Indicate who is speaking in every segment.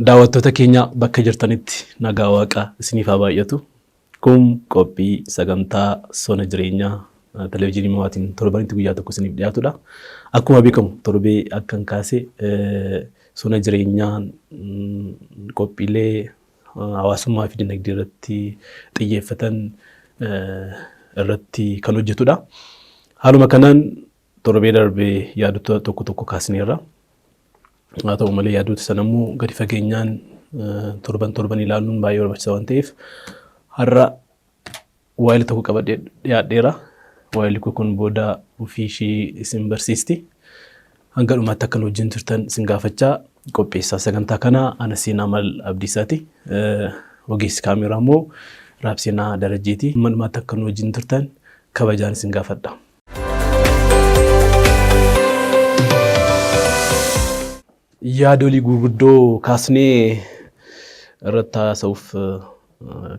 Speaker 1: Daawwattoota keenya bakka jirtanitti nagaa Waaqaa isiniif haa baay'atu. Kun qophii sagantaa sona jireenyaa televezyiinii Mo'aatiin torbanitti guyyaa tokko isiniif dhiyaatudha. Akkuma beekamu torbee akkan kaase sona jireenyaa qophiilee hawaasummaa fi dinagdee irratti xiyyeeffatan irratti kan hojjetudha. Haaluma kanaan torbee darbe yaadota tokko tokko kaasneerra. Haa ta'u malee yaadota sana immoo gadi fageenyaan torban torban ilaaluun baay'ee barbaachisaa waan ta'eef har'a waayila tokko qabadhee dhiyaadheera. Waayilli koo kun booda ofii ishii isin barsiisti. Hanga dhumaatti akka nu wajjin turtan isin gaafachaa qopheessaa sagantaa kanaa ana Seenaa Mal Abdiisaati. Ogeessi kaameeraa immoo Raabseenaa Darajjeeti. Hamma dhumaatti akka nu wajjin turtan kabajaan isin gaafadha. Yaadolii gurguddoo kaasnee irratti haasa'uuf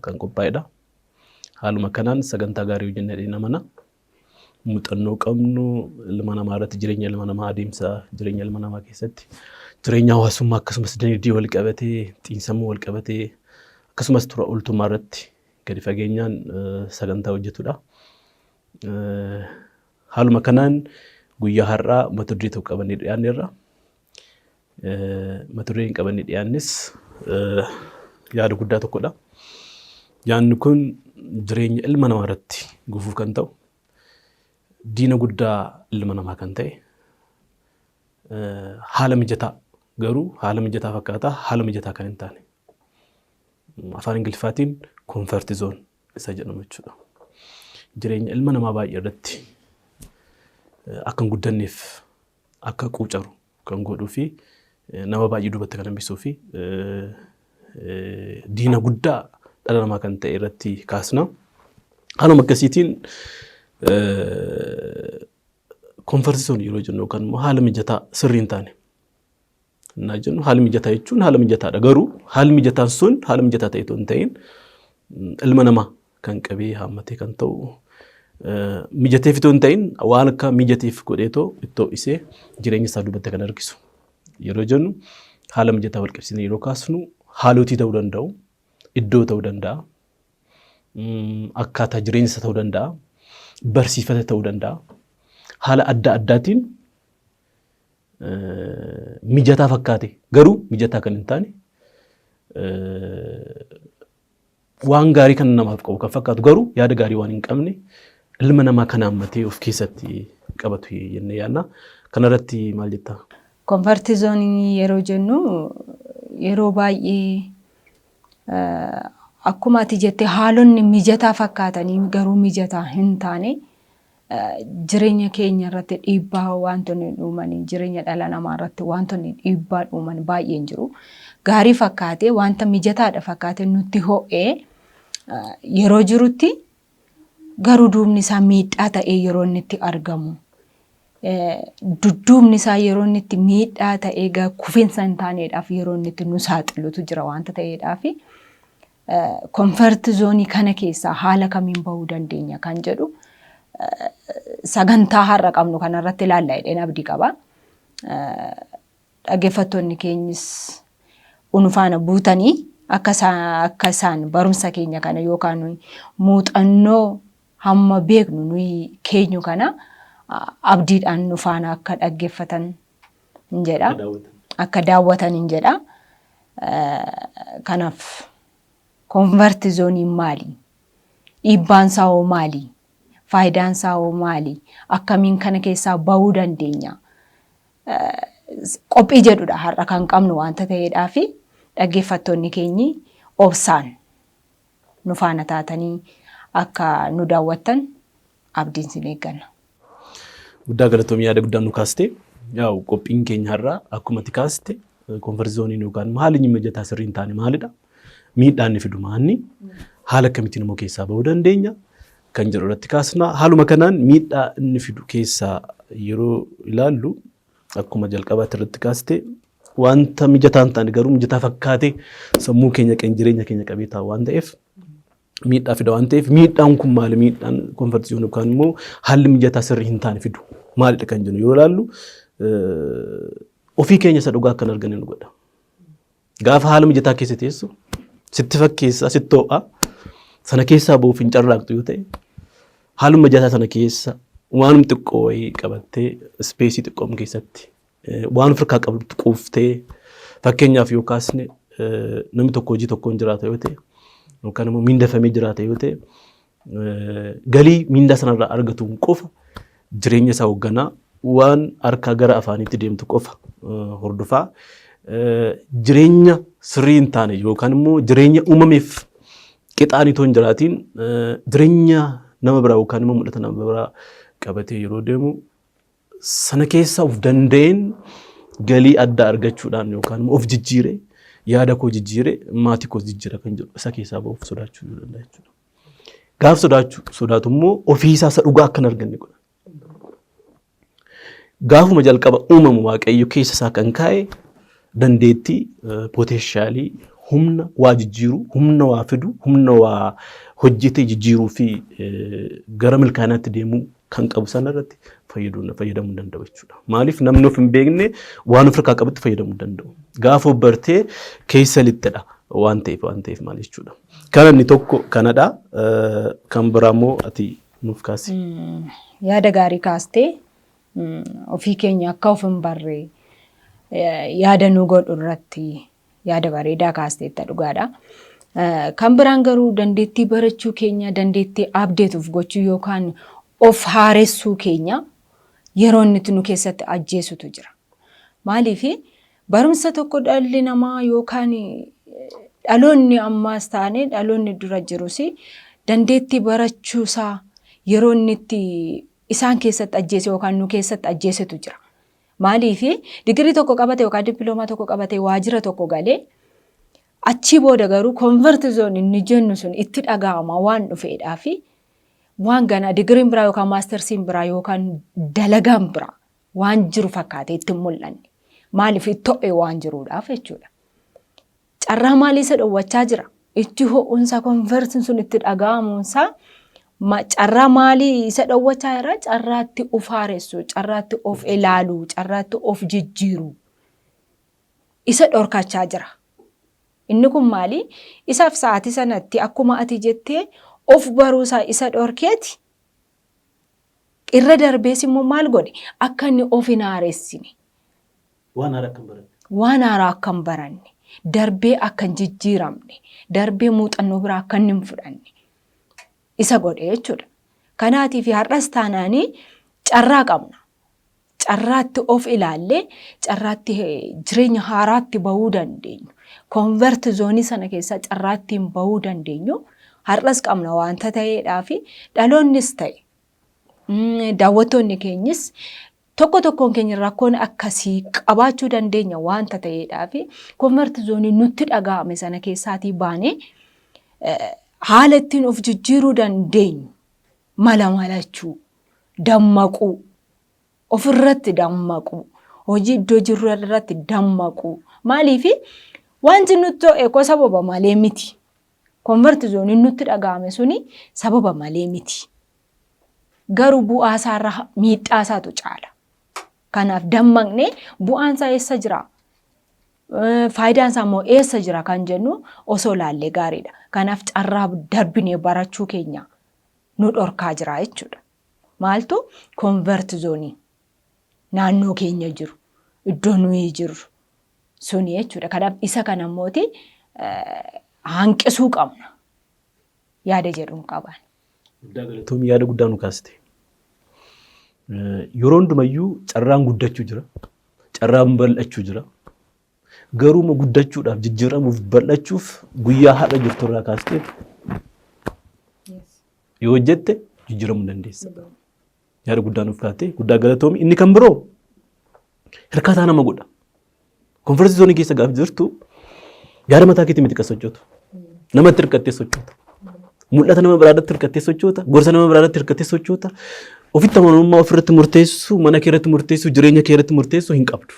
Speaker 1: kan qophaa'edha. Haaluma kanaan sagantaa gaarii hojjenna jedheen amana. Muuxannoo qabnu ilma namaa irratti jireenya ilma namaa adeemsa jireenya ilma namaa keessatti jireenya hawaasummaa akkasumas dinagdee wal qabatee xiinsammuu wal qabatee akkasumas tola ooltummaa irratti gadi fageenyaan sagantaa hojjetudha. Haaluma kanaan guyyaa har'aa mata duree tokko qabannee dhiyaanneerra. Mata dureen qabannee dhiyaannes yaada guddaa tokkodha. Yaadni kun jireenya ilma namaa irratti gufuu kan ta'u, diina guddaa ilma namaa kan ta'e, haala mijataa garuu haala mijataa fakkaataa haala mijataa kan hin taane. Afaan Ingiliffaatiin comfort zone isa jedhamu jechuudha. Jireenya ilma namaa baay'ee irratti akka hin guddanneef akka quucaru kan godhuu fi nama baay'ee duubatti kan hambisuu fi diina guddaa dhala namaa kan ta'e irratti kaasna. Haaluma akkasiitiin comfort zone yeroo jennu yookaan immoo haala mijataa sirrii hin taane Innaa jennu haala mijataa jechuun haala mijataadha. Garuu haalli mijataan sun haala mijataa ta'e otoo hin ta'in ilma namaa kan qabee haammatee kan ta'u mijateef otoo hin ta'in waan akka mijateef godheetoo itti ho'isee jireenya isaa duubatti kan harkisu. Yeroo jennu haala mijataa wal qabsiisnee yeroo kaasnu haalotii ta'uu danda'u, iddoo ta'uu danda'a, akkaataa jireenya isaa ta'uu danda'a, barsiifata ta'uu danda'a. Haala adda addaatiin mijataa fakkaate garuu mijataa kan hin taane waan gaarii kan namaaf qabu kan fakkaatu garuu yaada gaarii waan hin qabne ilma namaa kan haammatee of keessatti qabatu jennee yaadna. Kanarratti maal jettaa?
Speaker 2: Komfarti zoonii yeroo jennu yeroo baay'ee akkuma ati jette haalonni mijataa fakkaatanii garuu mijataa hin taane jireenya keenya irratti dhiibbaa wantoonni uuman jireenya dhala namaa irratti wantoonni dhiibbaa uuman baay'een jiru. Gaarii fakkaatee wanta mijataadha fakkaatee nutti ho'ee yeroo jirutti garuu duubni isaa miidhaa ta'ee yeroo inni itti argamu. Dudduubni isaa yeroo inni itti miidhaa ta'ee kufiinsa hin taaneedhaaf yeroo inni itti nu saaxilutu jira wanta ta'eedhaafi. Comfort zone kana keessaa haala kamiin bahuu dandeenya kan jedhu sagantaa har'a qabnu kanarratti ilaalla jedheen abdii qaba. Dhaggeeffattoonni keenyis nu faana buutanii akka isaan barumsa keenya kana yookaan muuxannoo hamma beeknu nuyi keenyu kana abdiidhaan nu faana akka dhaggeeffatan hin jedha. Akka daawwatan hin jedha. Kanaaf konvarti zooniin maali? Dhiibbaan isaa hoo maali? Faayidaan isaa hoo maali? Akkamiin kana keessaa bahuu dandeenya? Qophii jedhudha har'a kan qabnu waanta ta'eedhaa fi dhaggeeffattoonni keenyi obsaan nu faana taatanii akka nu daawwattan abdiin sin eegganna.
Speaker 1: Guddaa galatoomi yaada guddaa nu kaaste. Yaa'u qophiin keenya har'aa akkuma ati kaaste koomfarti zooniin yookaan haalli inni mijataa sirrii hin taane maalidha? Miidhaa inni fidu maanni? Haala akkamittiin immoo keessaa bahuu dandeenya? Kan jedhu irratti kaasna. Haaluma kanaan miidhaa inni fidu keessaa yeroo ilaallu akkuma jalqabaatti irratti kaaste wanta mijataa hin taane garuu mijataa fakkaatee sammuu keenya qeen jireenya keenya qabee taa'u waan ta'eef miidhaa fida waan ta'eef miidhaan kun maali miidhaan comfort zone yookaan immoo haalli mijataa sirrii hin taane fidu maalidha kan jennu yeroo ilaallu ofii keenya isa dhugaa akka hin arganne nu godha. Gaafa haala mijataa keessa teessu sitti fakkeessa, sitti ho'a, sana keessaa ba'uuf hin carraaqxu yoo ta'e, haaluma mijataa sana keessa waanuma xiqqoo wayii qabattee, space xiqqoom keessatti waan ofirkaa qabdu quuftee, fakkeenyaaf yoo kaasne, namni tokko hojii tokkoon jiraata yoo ta'e yookaan immoo miindafamee jiraata yoo ta'e, galii miindaa sanarraa argatuun qofa jireenya isaa hoogganaa, waan harkaa gara afaaniitti deemtu qofa hordofaa, jireenya sirrii hin taane yookaan immoo jireenya uumameef qixaan itoo hin jiraatiin jireenya nama biraa yookaan immoo mul'ata nama biraa qabatee yeroo deemu, sana keessa of danda'een galii addaa argachuudhaan yookaan immoo of jijjiiree, yaada koo jijjiiree, maatii koos jijjiira kan jedhu isa keessaa ba'uuf sodaachuu danda'a jechuudha. Gaaf sodaachuu sodaatu immoo ofii isaa isa dhugaa akka hin arganne godha. Gaafuma jalqaba uumamu Waaqayyo keessa isaa kan kaa'e dandeettii, potential, humna waa jijjiiruu, humna waa fidu, humna waa hojjetee jijjiiruu fi gara milkaa'inaatti deemuu kan qabu sana irratti fayyadamuu hin danda'u jechuudha. Maaliif? Namni of hin beekne waan of harkaa qabutti fayyadamuu hin danda'u. Gaafa of bartee keessa lixxedha waan ta'eef maal jechuudha. Kan inni tokko kanadha. Kan biraa immoo ati nuuf kaasi.
Speaker 2: Yaada gaarii kaastee, ofii keenya akka of hin barre yaada nu godhu irratti yaada bareedaa kaasteetta, dhugaadha. Kan biraan garuu dandeettii barachuu keenya, dandeettii update of gochuu yookaan of haaressuu keenya yeroo inni nu keessatti ajjeesutu jira. Maaliif? Barumsa tokko dhalli namaa yookaan dhaloonni ammaas taane dhaloonni dura jirus dandeettii barachuusaa yeroo inni itti isaan keessatti ajjeese yookaan nu keessatti ajjeesetu jira. Maaliif? Digirii tokko qabate yookaan dippiloomaa tokko qabate waajjira tokko galee, achii booda garuu comfort zone inni jennu sun itti dhaga'ama waan dhufeedhaa fi waan ganaa digiriin biraa yookaan mastersiin biraa yookaan dalagaan biraa waan jiru fakkaatee itti hin mul'anne. Maaliif? Itti ho'ee waan jiruudhaaf jechuudha. Carraa maalii isa dhowwachaa jira? Itti ho'uunsaa, comfortiin sun itti dhaga'amuunsaa carraa maalii isa dhowwachaa jira? Carraatti of haaressu, carraatti of ilaalu, carraatti of jijjiiru isa dhorkachaa jira. Inni kun maali? Isaaf sa'aatii sanatti akkuma ati jettee of baruusaa isa dhorkeeti. Irra darbees immoo maal godhe? Akka inni of hin haaressine.
Speaker 1: Waan haaraa akka hin baranne.
Speaker 2: Waan haaraa akka hin baranne. Darbee akka hin jijjiiramne. Darbee muuxannoo biraa akka inni hin fudhanne isa godhe jechuudha. Kanaatiif har'as taanaanii carraa qabna. Carraatti of ilaallee carraatti jireenya haaraatti bahuu dandeenyu. Comfort zone sana keessaa carraatti hin bahuu dandeenyu. Har'as qabna waanta ta'eedhaa fi dhaloonnis ta'e daawwattoonni keenyis tokko tokkoon keenya rakkoon akkasii qabaachuu dandeenya waanta ta'eedhaa fi comfort zone nutti dhaga'ame sana keessaatii baanee haala ittiin of jijjiiruu dandeenyu mala malachuu, dammaquu, ofirratti dammaquu, hojii iddoo jirru irratti dammaquu. Maaliif? Wanti nutti ho'e koo sababa malee miti. Comfort zoneiin nutti dhaga'ame suni sababa malee miti. Garuu bu'aa isaarra miidhaa isaatu caala. Kanaaf dammaqnee bu'aan isaa eessa jira? Faayidaan isaa immoo eessa jira kan jennu osoo laallee gaariidha. Kanaaf carraa darbinee barachuu keenya nu dhorkaa jira jechuudha. Maaltu? Comfort zone naannoo keenya jiru, iddoo nuyi jirru suni jechuudha. Kanaaf isa kana immooti hanqisuu qabna yaada jedhuun qaban.
Speaker 1: Guddaa galatoomii, yaada guddaa nu kaaste. Yeroo hundumayyuu carraan guddachuu jira. Carraan bal'achuu jira. Garuu guddachuudhaaf, jijjiiramuuf, bal'achuuf guyyaa har'a jirtu irraa kaastee yoo hojjette jijjiiramuu dandeessa. Yaada guddaa nuuf kaaste, guddaa galatoomi. Inni kan biroo hirkataa nama godha. Comfort zone keessa gaaf jirtu yaada mataa keetii miti kan sochootu. Namatti hirkattee sochoota. Mul'ata nama biraarratti hirkattee sochoota. Gorsa nama biraarratti hirkattee sochoota. Ofitti amanamummaa ofirratti murteessuu, mana kee irratti murteessuu, jireenya kee irratti murteessuu hin qabdu.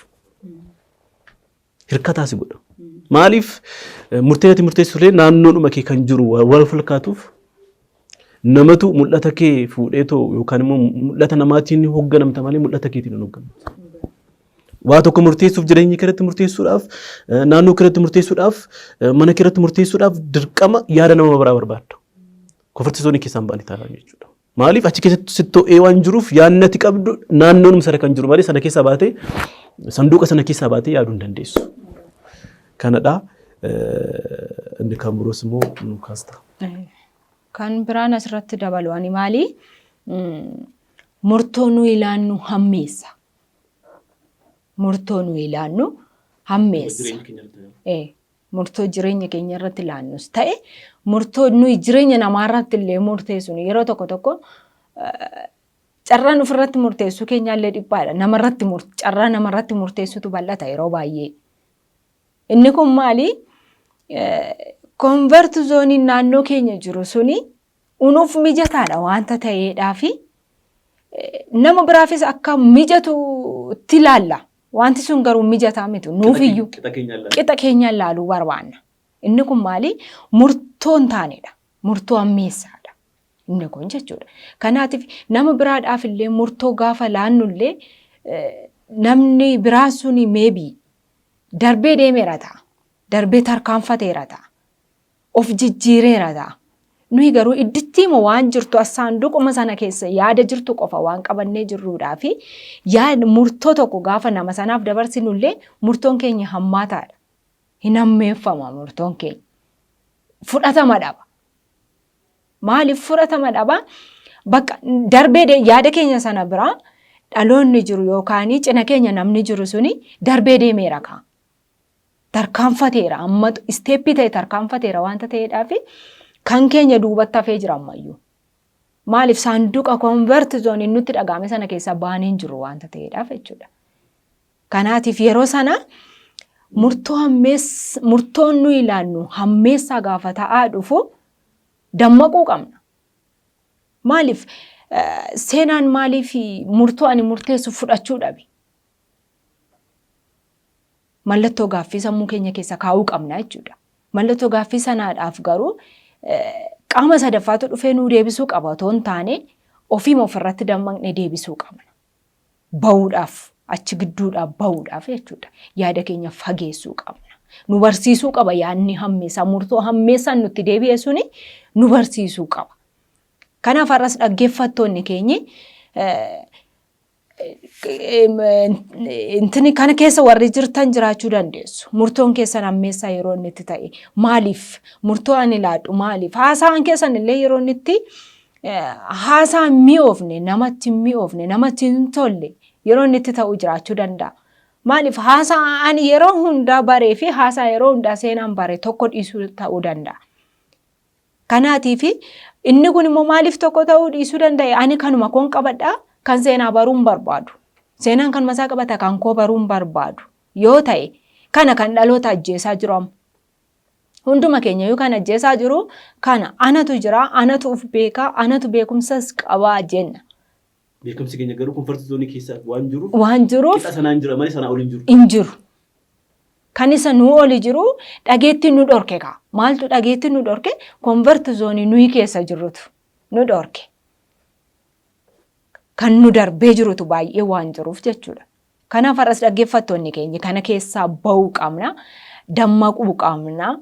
Speaker 1: Hirkataa si godha. Maaliif? Murtee ati murteessu illee naannoodhuma kee kan jiru wal fakkaatuuf, namatu mul'ata kee fuudhee too yookaan immoo mul'ata namaatiin hoogganamta malee mul'ata keetiin hin hoogganamtu. Waa tokko murteessuuf, jireenya kee irratti murteessuudhaaf, naannoo kee irratti murteessuudhaaf, mana kee irratti murteessuudhaaf dirqama yaada nama biraa barbaadda. Comfort zone keessaan ba'anii taa'an jechuudha. Maaliif? Achi keessatti sitti to'ee waan jiruuf, yaadni ati qabdu naannoonuma sana kan jiru malee sana keessaa baatee, sanduuqa sana keessaa baatee yaaduu hin dandeessu. Kanadha. Inni kan biroos immoo nu kaasta.
Speaker 2: Kan biraan asirratti dabalu ani maali? Murtoo nu ilaannu hammeessa. Murtoo nu ilaannu hammeessa. Murtoo jireenya keenya irratti ilaannus ta'e, murtoo nuyi jireenya namaa irratti illee murteessinu, yeroo tokko tokko carraan ofirratti murteessuu keenya illee dhiphaadha. Namarratti, carraa namarratti murteessutu bal'ata yeroo baay'ee. Inni kun maali? Comfort zoneiin naannoo keenya jiru suni unuuf mijataadha waanta ta'eedhaa fi nama biraafis akka mijatutti ilaalla. Wanti sun garuu mijataa miti. Nuufiyyuu qixa keenya ilaaluu barbaanna. Inni kun maali? Murtoo hin taanedha. Murtoo hammeessaadha. Inni kun jechuudha. Kanaatiif nama biraadhaaf illee murtoo gaafa laannu illee, namni biraa suni maybe darbee deemeera ta'a. Darbee tarkaanfateera ta'a. Of jijjiireera ta'a. Nuyi garuu iddittiima waan jirtu as saanduquma sana keessa yaada jirtu qofa waan qabannee jirruudhaa fi yaada murtoo tokko gaafa nama sanaaf dabarsinullee murtoon keenya hammaataadha. Hin hammeeffama murtoon keenya. Fudhatama dhaba. Maaliif fudhatama dhaba? Bakka darbee yaada keenya sana biraa dhaloonni jiru yookaan cina keenya namni jiru suni darbee deemeera kaa. Tarkaanfateera, amma step ta'e tarkaanfateera waanta ta'eedhaaf kan keenya duubatti hafee jira ammayyuu. Maaliif? Saanduqa comfort zone nutti dhaga'ame sana keessaa baanee hin jiru waanta ta'eedhaaf jechuudha. Kanaatiif yeroo sana murtoo hammeess, murtoon nu ilaannu hammeessaa gaafa ta'aa dhufu dammaquu qabna. Maaliif seenaan, maaliif murtoo ani murteessu fudhachuu dhabe? Mallattoo gaaffii sammuu keenya keessa kaa'uu qabna jechuudha. Mallattoo gaaffii sanaadhaaf garuu qaama sadaffaatu dhufee nuu deebisuu qaba otoo hin taane, ofiima ofirratti dammaqnee deebisuu qabna. Bahuudhaaf, achi gidduudhaaf bahuudhaaf jechuudha. Yaada keenya fageessuu qabna. Nu barsiisuu qaba yaadni hammeessaa, murtoo hammeessaan nutti deebi'e suni nu barsiisuu qaba. Kanaaf har'as dhaggeeffattoonni keenyi intini kana keessa warri jirtan jiraachuu dandeessu. Murtoon keessan hammeessaa yeroo inni itti ta'e, maaliif murtoo ani laadhu, maaliif haasaan keessan illee yeroo inni itti haasaa hin mi'oofne, namatti hin mi'oofne, namatti hin tolle yeroo inni itti ta'u jiraachuu danda'a. Maaliif? Haasaa ani yeroo hundaa baree fi haasaa yeroo hundaa seenaan bare tokko dhiisuu ta'uu danda'a. Kanaatiif inni kun immoo maaliif tokko ta'uu dhiisuu danda'e? Ani kanuma koon qabadhaa, kan seenaa baruu hin barbaadu. Seenaan kanuma isaa qabata, kan koo baruu hin barbaadu. Yoo ta'e, kana kan dhaloota ajjeesaa jiru amma. Hunduma keenya iyyuu kan ajjeesaa jiru kana. Anatu jira, anatu uf beekaa, anatu beekumsas qabaa jenna.
Speaker 1: Beekumsi keenya garuu comfort zone keessa waan jiruuf
Speaker 2: waan jiruuf
Speaker 1: qixa sanaan jira malee sanaa ol hin jiru.
Speaker 2: Hin jiru. Kan isa nuu oli jiru dhageettiin nu dhorke kaa. Maaltu dhageettiin nu dhorke? Comfort zone nuyi keessa jirrutu nu dhorke. Kan nu darbee jirutu baay'ee waan jiruuf jechuudha. Kanaaf har'as dhaggeeffattoonni keenya kana keessaa ba'uu qabna. Dammaquu qabna.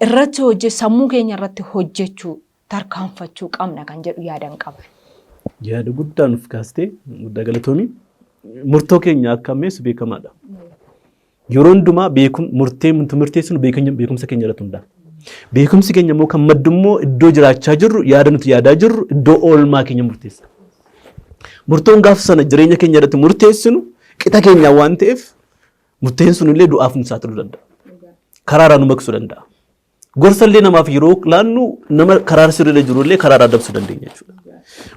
Speaker 2: Irratti hojje, sammuu keenya irratti hojjechuu, tarkaanfachuu qabna kan jedhu yaadan qaba.
Speaker 1: Yaada guddaa nuuf kaastee, guddaa galatoomi. Murtoo keenya akka ammeessu beekamaadha. Yeroo hundumaa murtee nuti murteessinu beekumsa keenya irratti hundaa'a. Beekumsi keenya immoo kan maddu immoo iddoo jiraachaa jirru, yaada nuti yaadaa jirru, iddoo oolmaa keenya murteessa. Murtoon gaafa sana jireenya keenya irratti murteessinu qixa keenyaa waan ta'eef, murteen sun illee du'aaf nu saaxiluu danda'a. Karaarraa nu maqsuu danda'a. Gorsa illee namaaf yeroo laannu, nama karaa sirriirra jiru illee karaarraa dabsuu dandeenya jechuudha.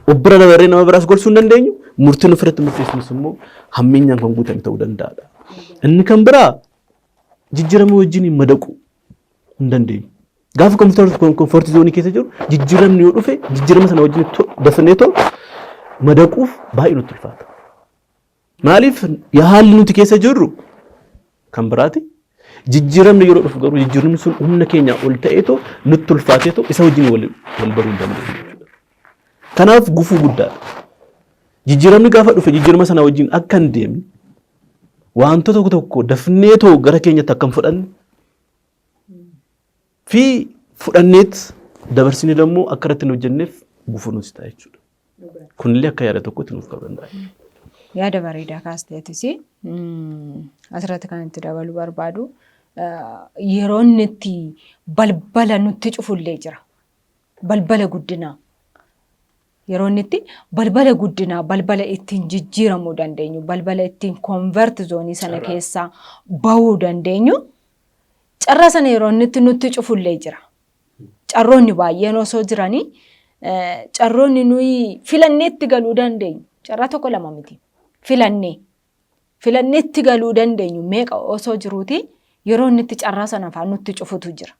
Speaker 1: Of bira dabarree nama biraas gorsuu hin dandeenyu, murtiin ofirratti murteessinus immoo hammeenyaan kan guutame ta'uu danda'aadha. Inni kan biraa jijjiirama wajjin madaquu hin dandeenyu. Gaafa comfort zone keessa jiru, jijjiiramni yoo dhufe, jijjiirama sana wajjin dafnee too madaquuf baay'ee nutti ulfaata. Maaliif? Haalli nuti keessa jirru kan biraati. Jijjiiramni yeroo dhufu garuu, jijjiiramni sun humna keenyaa ol ta'eetoo nutti ulfaateetoo isa wajjin wal wal baruu hin dandeenyu jechuudha. Kanaaf gufuu guddaadha. Jijjiiramni gaafa dhufe, jijjiirama sana wajjin akka hin deemne, Wantoota tokko tokko dafnee too gara keenyatti akka hin fudhanne fi fudhanneet dabarsinee immoo akka irratti hin hojjenneef gufuu nuti ta'a jechuudha. Kunillee akka yaada tokkotti nuuf qabuu danda'a.
Speaker 2: Yaada bareedaa kaasteetis asirratti kan itti dabaluu barbaadu, yeroo inni itti balbala nutti cufullee jira. Balbala guddinaa. Yeroo inni itti balbala guddinaa, balbala ittiin jijjiiramuu dandeenyu, balbala ittiin comfort zone sana keessaa bahuu dandeenyu, carraa sana yeroo inni itti nutti cufullee jira. Carroonni baay'een osoo jiranii, carroonni nuyi filannee itti galuu dandeenyu, carraa tokko lama miti, filannee itti galuu dandeenyu meeqa osoo jiruuti, yeroo inni itti carraa sana fa'aa nutti cufutu jira.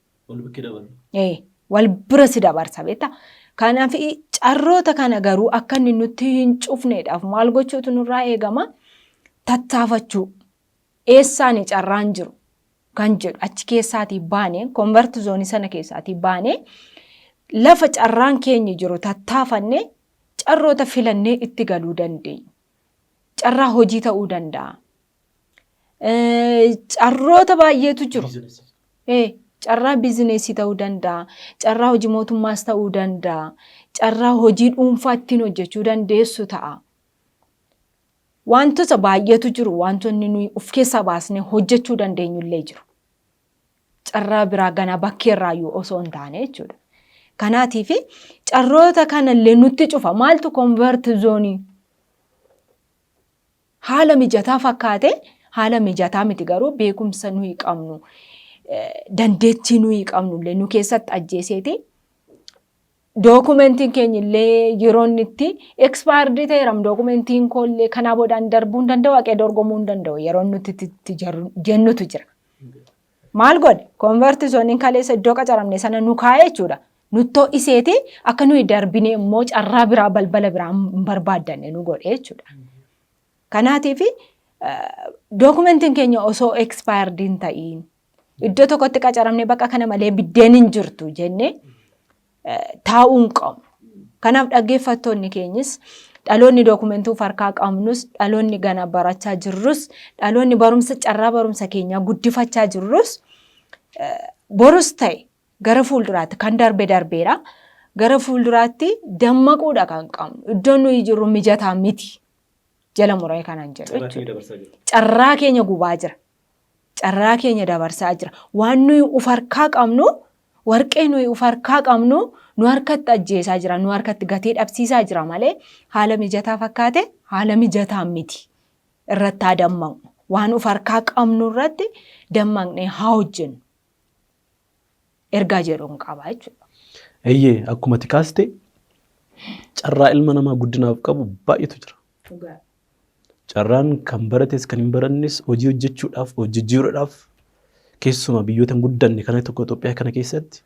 Speaker 2: Wal bira si dabarsa, beektaa? Kanaaf carroota kana garuu akka inni nutti hin cufneedhaaf maal gochuutu nurraa eegama? Tattaafachuu. Eessaani carraan jiru kan jedhu achi keessaatii baanee, comfort zone sana keessaatii baanee, lafa carraan keenya jiru tattaafannee carroota filannee itti galuu dandeenya. Carraa hojii ta'uu danda'a. Carroota baay'eetu jiru. Carraa biizineesii ta'uu danda'a. Carraa hojii mootummaas ta'uu danda'a. Carraa hojii dhuunfaa ittiin hojjechuu dandeessu ta'a. Wantoota baay'eetu jiru. Wantoonni nuyi of keessaa baasnee hojjechuu dandeenyu illee jiru. Carraa biraa ganaa bakkeerraayyuu osoo hin taane jechuudha. Kanaatiif carroota kanallee nutti cufa. Maaltu? Comfort zone. Haala mijataa fakkaate, haala mijataa miti, garuu beekumsa nuyi qabnu, dandeettii nuyi qabnu illee nu keessatti ajjeeseeti. Dookumentiin keenya illee yeroo inni itti expired ta'eera, dookumentiin koo illee kanaa boodaan darbuu hin danda'u, haqee dorgomuu hin danda'u yeroo nuti itti jennutu jira. Maal godhe? Comfort zoneiin kaleessa iddoo qacaramne sana nu kaa'e jechuudha. Nuttoo iseeti akka nuyi darbine immoo carraa biraa, balbala biraa hin barbaaddanne nu godhe jechuudha. Kanaatiif dookumentiin keenya osoo expired hin ta'iin, iddoo tokkotti qacaramne bakka kana malee biddeen hin jirtu jennee taa'uu hin qabnu. Kanaaf dhaggeeffattoonni keenyis, dhaloonni dookumentii of harkaa qabnus, dhaloonni gana barachaa jirrus, dhaloonni barumsa carraa barumsa keenyaa guddifachaa jirrus, borus ta'e gara fuulduraatti kan darbe darbeera. Gara fuulduraatti dammaquudha kan qabnu. Iddoon nuyi jirru mijataa miti. Jala muree kanan jedhu jechuudha. Carraa keenya gubaa jira. Carraa keenya dabarsaa jira. Waan nuyi of harkaa qabnu, warqee nuyi of harkaa qabnu nu harkatti ajjeesaa jira. Nu harkatti gatii dhabsiisaa jira malee haala mijataa fakkaate haala mijataa miti. Irratti haa dammaqnu. Waan of harkaa qabnu irratti dammaqnee haa hojjennu. Ergaa jedhuun qaba jechuudha.
Speaker 1: Eeyyee, akkuma ati kaaste carraa ilma namaa guddinaaf qabu baay'eetu jira. Carraan kan barates kan hin barannes hojii hojjechuudhaaf, hojii jijjiiruudhaaf, keessumaa biyyoota hin guddanne kana tokko Itoophiyaa kana keessatti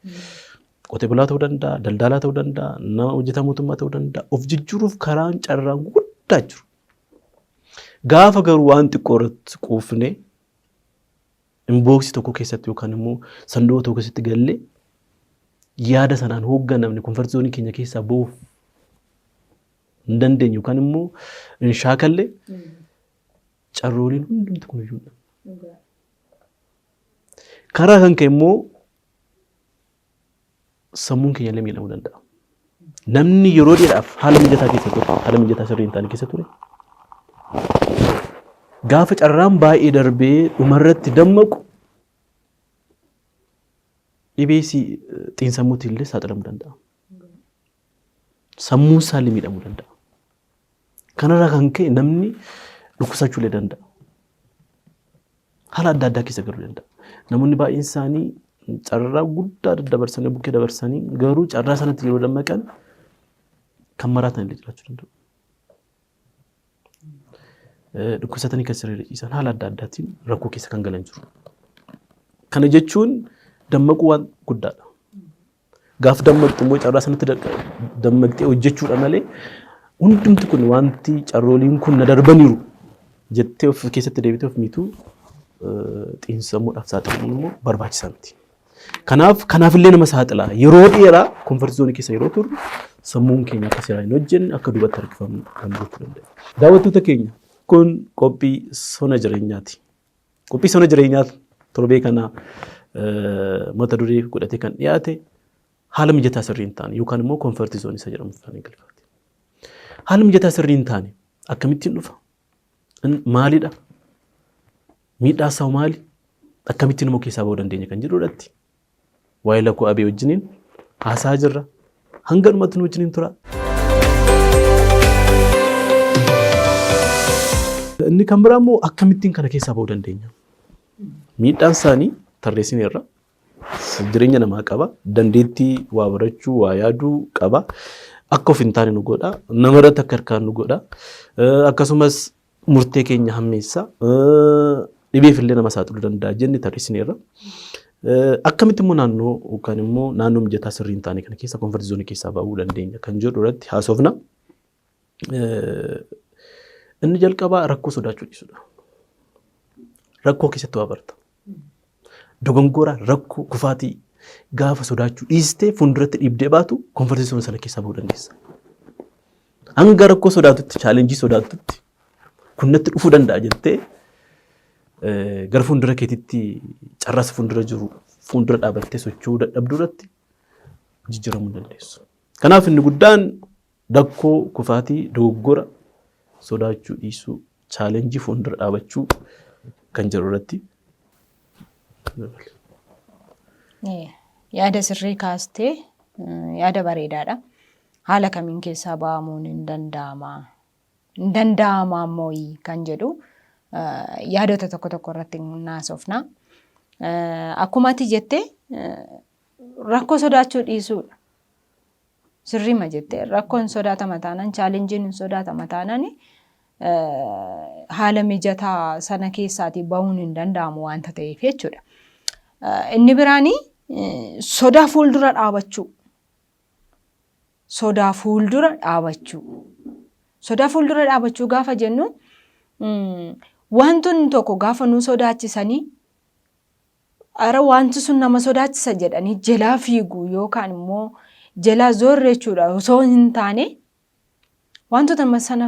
Speaker 1: qotee bulaa ta'uu danda'a, daldalaa ta'uu danda'a, nama hojjetaa mootummaa ta'uu danda'a. Of jijjiiruuf karaan carraan guddaa jiru. Gaafa garuu waan xiqqoo irratti quufnee inbox tokko keessatti yookaan immoo sanduuqa tokko keessatti gallee yaada sanaan hoogganamne, comfort zone keenya keessaa ba'uuf hin dandeenye yookaan immoo hin shaakalle, carrooliin hundumti kun iyyuu karaa kan ka'e immoo sammuun keenya illee miidhamuu danda'a. Namni yeroo dheeraaf haala mijataa keessa ture, haala mijataa sirrii hin taane keessa ture, gaafa carraan baay'ee darbee dhumarratti dammaqu dhibee xiinsammuutiin illee saaxilamuu danda'a. Sammuun isaallee miidhamuu danda'a. Kanarraa kan ka'e namni dhukkubsachuu illee danda'a. Haala adda addaa keessa galuu danda'a. Namoonni baay'een isaanii carraa guddaa daddabarsanii, bukkee dabarsanii, garuu carraa sanatti yeroo dammaqan kan maraatan illee jiraachuu danda'u. Dhukkubsatanii kan siree ciisan, haala adda addaatiin rakkoo keessa kan galan jiru. Kana jechuun dammaquu waan guddaadha. Gaaf dammaqxu immoo carraa sanatti dammaqxee hojjechuudha malee, hundumti kun wanti carrooliin kun na darbaniiru jettee of keessatti deebitee of miituu, xiinsammuudhaaf saaxilamuun immoo barbaachisaa miti. Kanaaf kanaafillee nama saaxila. Yeroo dheeraa comfort zone keessa yeroo turru sammuun keenya akka seeraan hin hojjenne, akka duubatti harkifamnu kan gochuu danda'a. Daawwattoota keenya, kun qophii sona jireenyaati. Qophii sona jireenyaa torbee kana mata duree godhatee kan dhiyaate haala mijataa sirrii hin taane yookaan immoo comfort zone isa jedhamu afaan Ingiliffaatti. Haala mijataa sirrii hin taane akkamittiin dhufa? Maalidha? Miidhaa isaa maali? Akkamittiin immoo keessaa bahuu dandeenya kan jedhu irratti waa'ee Lakkoo Abee wajjiniin haasaa jirra. Hanga dhumatti nu wajjiniin tura. Inni kan biraa immoo akkamittiin kana keessaa bahuu dandeenya? Miidhaan isaanii tarreessineerra. Jireenya namaa qaba. Dandeettii waa barachuu, waa yaaduu qaba. Akka of hin taane nu godha. Namarratti akka hirkaan nu godha. Akkasumas murtee keenya hammeessa. Dhibeef illee nama saaxiluu danda'a jenne tarreessineerra. Akkamitti immoo naannoo yookaan immoo naannoo mijataa sirrii hin taane kana keessa comfort zone keessaa ba'uu dandeenya kan jedhu irratti haasofna. Inni jalqabaa rakkoo sodaachuu dhiisudha. Rakkoo keessatti waa barta. Dogongora, rakkoo, kufaatii gaafa sodaachuu dhiistee fuulduratti dhiibdee baatu comfort zone sana keessaa ba'uu dandeessa. Hanga rakkoo sodaatutti, challenge sodaatutti kun natti dhufuu danda'a jettee gara fuuldura keetitti carraas fuuldura jiru fuuldura dhaabattee socho'uu dadhabduu irratti jijjiiramuu hin dandeessu. Kanaaf inni guddaan rakkoo, kufaatii, dogoggora sodaachuu dhiisuu, challenge fuuldura dhaabachuu kan jedhu irratti.
Speaker 2: Yaada sirrii kaastee, yaada bareedaadha. Haala kamiin keessaa ba'amuun hin danda'ama? Hin danda'ama ammoo kan jedhu yaadota tokko tokko irratti naasofna. Akkuma ati jette, rakkoo sodaachuu dhiisuudha. Sirriima jette, rakkoon sodaatama taanaan, challengeiin hin sodaatama taanaan, haala mijataa sana keessaatii bahuun hin danda'amu waanta ta'eef jechuudha. Inni biraani sodaa fuuldura dhaabachuu. Sodaa fuuldura dhaabachuu. Sodaa fuuldura dhaabachuu gaafa jennu, wantoonni tokko gaafa nu sodaachisanii, ara wanti sun nama sodaachisa jedhanii jalaa fiigu yookaan immoo jalaa zoorre jechuudha osoo hin taane, wantoota sana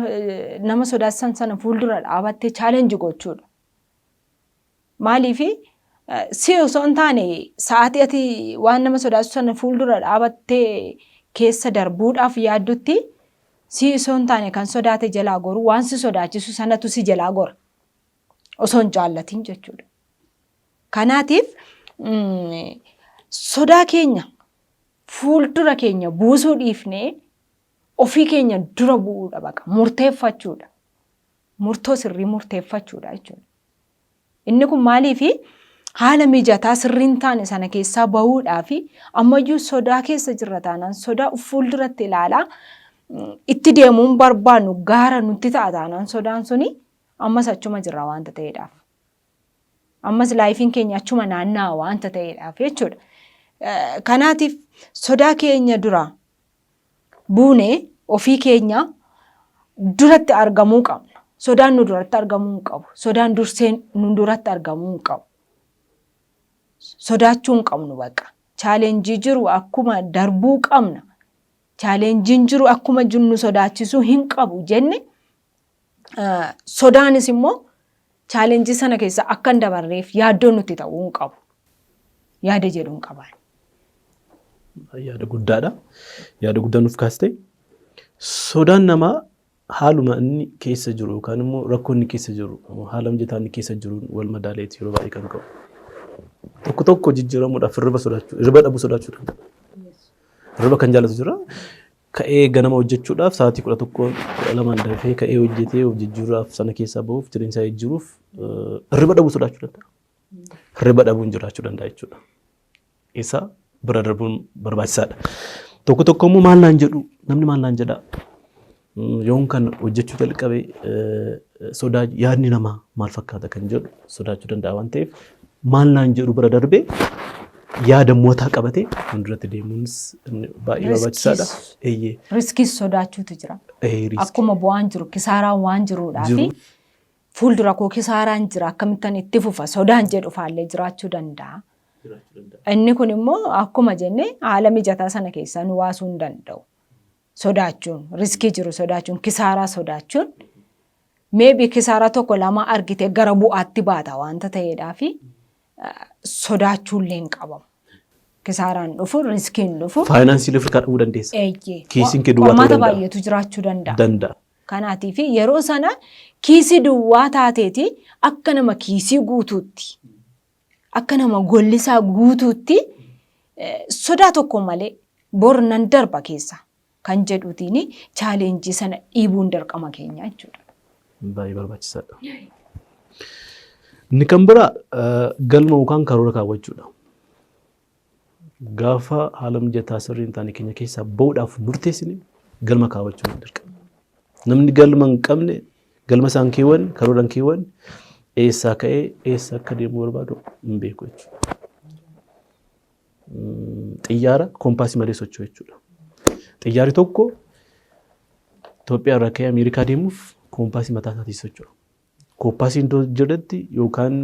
Speaker 2: nama sodaachisan sana fuuldura dhaabattee challenge gochuudha. Maaliif si osoo hin taane, sa'aatii ati waan nama sodaachisu sana fuuldura dhaabattee keessa darbuudhaaf yaaddutti, si osoo hin taane kan sodaate jalaa goru, waan si sodaachisu sanatu si jalaa gora. Osoo hin jaallatin jechuudha. Kanaatiif sodaa keenya fuuldura keenya buusuu dhiifnee ofii keenya dura bu'uudha, baqa murteeffachuudha. Murtoo sirrii murteeffachuudha jechuudha. Inni kun maaliifi haala mijataa sirrii hin taane sana keessaa bahuudhaa fi ammayyuu sodaa keessa jirra taanaan, sodaa of fuulduratti ilaalaa itti deemuun barbaannu gaara nutti ta'a taanaan, sodaan suni ammas achuma jirra waanta ta'eedhaaf. Ammas lifeiin keenya achuma naanna'a waanta ta'eedhaaf jechuudha. Kanaatiif sodaa keenya dura buunee ofii keenya duratti argamuu qabna. Sodaan nu duratti argamuu hin qabu. Sodaan dursee nu duratti argamuu hin qabu. Sodaachuu hin qabnu bakka. Challenge jiru akkuma darbuu qabna. Challengeiin jiru akkuma nu sodaachisuu hin qabu jenne, sodaanis immoo challenge sana keessa akka hin dabarreef yaaddoo nutti ta'uu hin qabu. Yaada jedhu hin qaban.
Speaker 1: Yaada guddaadha. Yaada guddaa nuuf kaaste. Sodaan namaa haaluma inni keessa jiru yookaan immoo rakkoo inni keessa jiru, haala mijataa inni keessa jiruun wal madaaleeti yeroo baay'ee kan qabu. Tokko tokko jijjiiramuudhaaf hirriba sodaachuu, hirriba dhabuu sodaachuu danda'a. Hirriba kan jaallatu jira. Ka'ee ganama hojjechuudhaaf sa'aatii 11, 12n dafee ka'ee hojjetee of jijjiiruudhaaf, sana keessaa bahuuf, jireenya isaa jijjiiruuf hirriba dhabuu sodaachuu danda'a. Hirriba dhabuun jiraachuu danda'a jechuudha. Isa bira darbuun barbaachisaadha. Tokko tokko immoo maal naan jedhu, namni maal naan jedha, yoon kan hojjechuu jalqabe sodaa, yaadni namaa maal fakkaata kan jedhu sodaachuu danda'a waan ta'eef, maal naan jedhu bira darbee yaada mo'ataa qabatee fuulduratti deemuunis baay'ee barbaachisaadha.
Speaker 2: Eeyyee. Riskiis sodaachuutu jira. Riskii. Akkuma bu'aan jiru kisaaraan waan jiruudhaa fi fuuldura koo kisaaraan jira, akkamittan itti fufa sodaan jedhu faallee jiraachuu danda'a. Inni kun immoo akkuma jenne haala mijataa sana keessaa nu baasuu hin danda'u. Sodaachuun, risk jiru sodaachuun, kisaaraa sodaachuun Maybe kisaaraa tokko lama argite gara bu'aatti baata waanta ta'eedhaafi sodaachuullee hin qabamu. Kisaaraan dhufu, riskiin dhufu.
Speaker 1: Faayinaansii ofirraa dhabuu dandeessa.
Speaker 2: Eeyyee.
Speaker 1: Kiisiin kee duwwaa ta'uu
Speaker 2: Qormaata
Speaker 1: danda'a.
Speaker 2: baay'eetu jiraachuu danda'a.
Speaker 1: Danda'a.
Speaker 2: Kanaatiif yeroo sana kiisii duwwaa taateeti akka nama kiisii guutuutti, akka nama gollisaa guutuutti, sodaa tokko malee bor nan darba keessa kan jedhuutiin challenge sana dhiibuun dirqama keenya jechuudha.
Speaker 1: Baay'ee barbaachisaadha. Inni kan biraa galma yookaan karoora kaawwachuudha. Gaafa haala mijataa sirrii hin taane keenya keessaa bahuudhaaf murteessine, galma kaawwachuun dirqama. Namni galma hin qabne, galma isaan keewwan, karoora hin keewwan, eessaa ka'ee eessa akka deemu barbaadu hin beeku jechuudha. Xiyyaara koompaasii malee socho'u jechuudha. Xiyyaarri tokko Itoophiyaa irraa ka'ee Ameerikaa deemuuf koompaasii mataa isaatiin socho'a. Koompaasiin iddoo jedhetti yookaan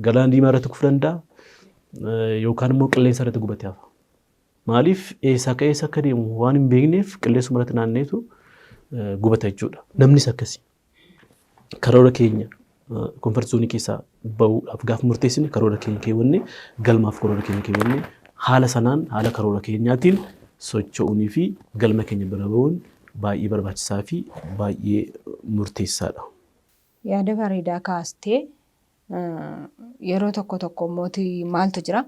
Speaker 1: galaana diimaa irratti kufuu danda'a, yookaan immoo qilleensa irratti gubatee hafa. Maaliif? Eessaa ka'ee eessa akka deemu waan hin beekneef qilleensuma irratti naanneetu gubata jechuudha. Namnis akkasi. Karoora keenya comfort zone keessaa bahuudhaaf gaafa murteessine, karoora keenya keewwanne, galmaaf karoora keenya keewwanne, haala sanaan, haala karoora keenyaatiin socho'uunii fi galma keenya bira bahuun baay'ee barbaachisaa fi baay'ee murteessaadha.
Speaker 2: Yaada bareedaa kaastee. Yeroo tokko tokko immoo maaltu jira?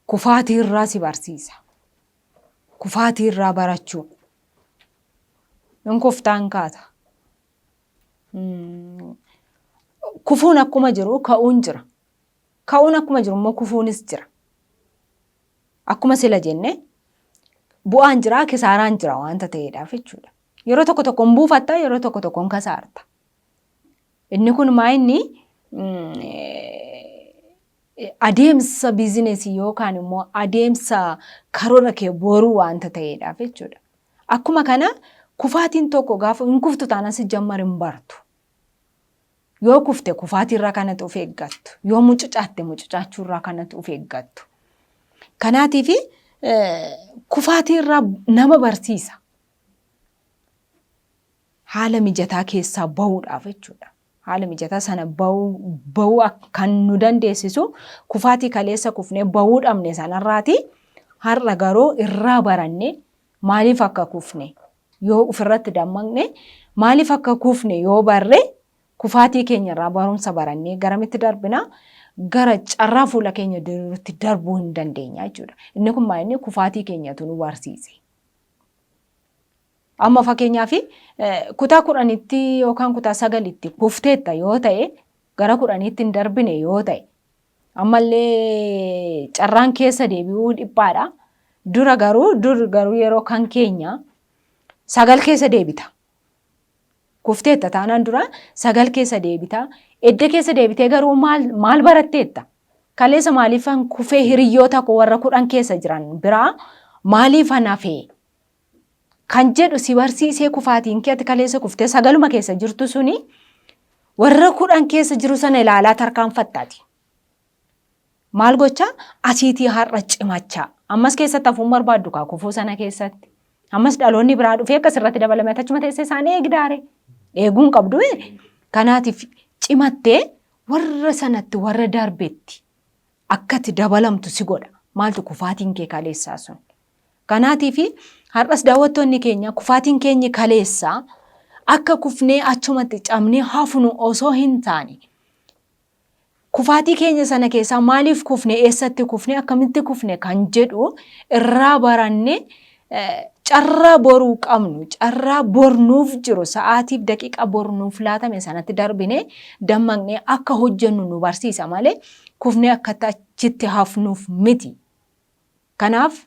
Speaker 2: Kufaatii irraa si barsiisa. Kufaatii irraa barachuu. Hin kuftaan kaata. Kufuun akkuma jiru ka'uun jira. Ka'uun akkuma jiru immoo kufuunis jira. Akkuma sila jenne, bu'aan jira, kisaaraan jira waanta ta'eedhaaf jechuudha. Yeroo tokko tokko hin buufatta, yeroo tokko tokko hin kasaarta. Inni kun maa inni adeemsa biizinesii yookaan immoo adeemsa karoora kee boruu waanta ta'eedhaaf jechuudha. Akkuma kana kufaatiin tokko gaafa hin kuftu taanaan si jammar hin bartu. Yoo kufte kufaatii irraa kanatti of eeggattu. Yoo mucucaatte mucucaachuu irraa kanatti of eeggattu. Kanaatiif kufaatii irraa nama barsiisa. Haala mijataa keessaa bahuudhaaf jechuudha. Haala mijataa sana bahuu kan nu dandeessisu kufaatii kaleessa kufnee bahuu dhabne sanarraati har'a garuu irraa baranne, maaliif akka kufne yoo ofirratti dammaqne, maaliif akka kufne yoo barre, kufaatii keenya irraa barumsa barannee garamitti darbina? Gara carraa fuula keenya diriirutti darbuu hin dandeenya jechuudha. Inni kun maal? Inni kufaatii keenyatu nu barsiise. Amma fakkeenyaaf kutaa 10tti yookaan kutaa 9tti kufteetta yoo ta'e, gara 10tti hin darbine yoo ta'e, ammallee carraan keessa deebi'uu dhiphaadha. Dura garuu, dur garuu yeroo kan keenya 9 keessa deebita. Kufteetta taanaan dura 9 keessa deebita. Edda keessa deebitee garuu maal maal baratteetta? Kaleessa maaliifan kufee? Hiriyyoota koo warra 10 keessa jiran biraa maaliifan hafee? Kan jedhu si barsiisee. Kufaatiin kee ati kaleessa kuftee 9uma keessa jirtu suni warra 10 keessa jiru sana ilaalaa tarkaanfattaati. Maal gochaa asiitii har'a cimachaa. Ammas keessatti hafuun barbaaddu kaa kufuu sana keessatti. Ammas dhaloonni biraa dhufee akkas irratti dabalame achuma teessee isaan eegdaare. Eeguun qabdu. Kanaatiif cimattee warra sanatti, warra darbetti akkati dabalamtu si godha. Maaltu? Kufaatiin kee kaleessaa sun. Kanaatiif har'as daawwattoonni keenya, kufaatiin keenyi kaleessaa akka kufnee achumatti cabnee hafnu osoo hin taane, kufaatii keenya sana keessaa maaliif kufne, eessatti kufne, akkamitti kufne kan jedhu irraa baranne, carraa boruu qabnu, carraa bornuuf jiru, sa'aatiif daqiiqa bornuuf laatame sanatti darbine dammaqnee akka hojjennu nu barsiisa malee kufnee akka achitti hafnuuf miti. Kanaaf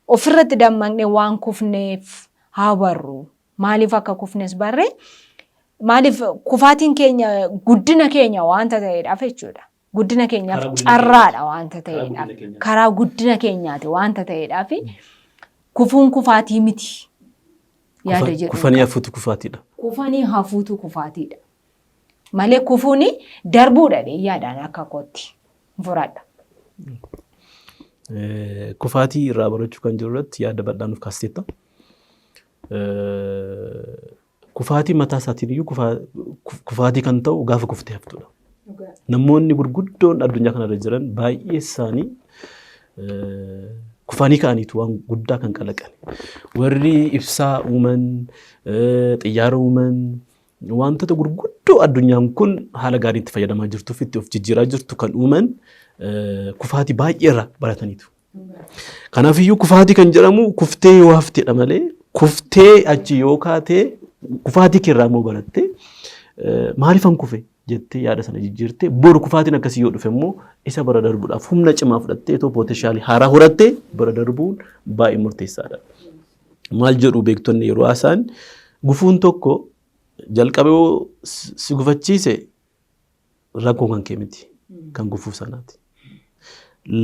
Speaker 2: ofirratti dammaqnee waan kufneef haa barru. Maaliif akka kufnes barre, maaliif kufaatiin keenya guddina keenya waanta ta'eedhaaf jechuudha. Guddina keenyaaf carraadha waanta ta'eedhaaf. Karaa guddina keenyaati waanta ta'eedhaaf kufuun kufaatii miti. Yaada jedhu.
Speaker 1: Kufanii hafuutu kufaatiidha.
Speaker 2: Kufanii hafuutu kufaatiidha. Malee kufuun darbuudha yaadaan akka kootti furadha.
Speaker 1: Kufaatii irraa barachuu kan jiru irratti yaada bal'aa nuuf kaasteetta. Kufaatii mataa isaatiin iyyuu kufaatii kan ta'u gaafa kuftee haftudha. Namoonni gurguddoon addunyaa kanarra jiran baay'ee isaanii kufanii ka'aniitu waan guddaa kan kalaqan. Warri ibsaa uuman, xiyyaara uuman, wantoota gurguddoo addunyaan kun haala gaariin itti fayyadamaa jirtuu fi itti of jijjiiraa jirtu kan uuman kufaatii baay'ee irraa barataniitu. Kanaafiyyuu kufaatii kan jedhamu kuftee yoo haftedha malee, kuftee achi yoo kaatee, kufaatii keerraa immoo barattee, maaliifan kufe jettee yaada sana jijjiirtee, boru kufaatiin akkasii yoo dhufe immoo isa bara darbuudhaaf humna cimaa fudhattee itoo potential haaraa horattee bara darbuun baay'ee murteessaadha. Maal jedhu beektonni yeroo haasa'an? Gufuun tokko jalqaba yoo si gufachiise rakkoo kan kee miti, kan gufuu sanaati.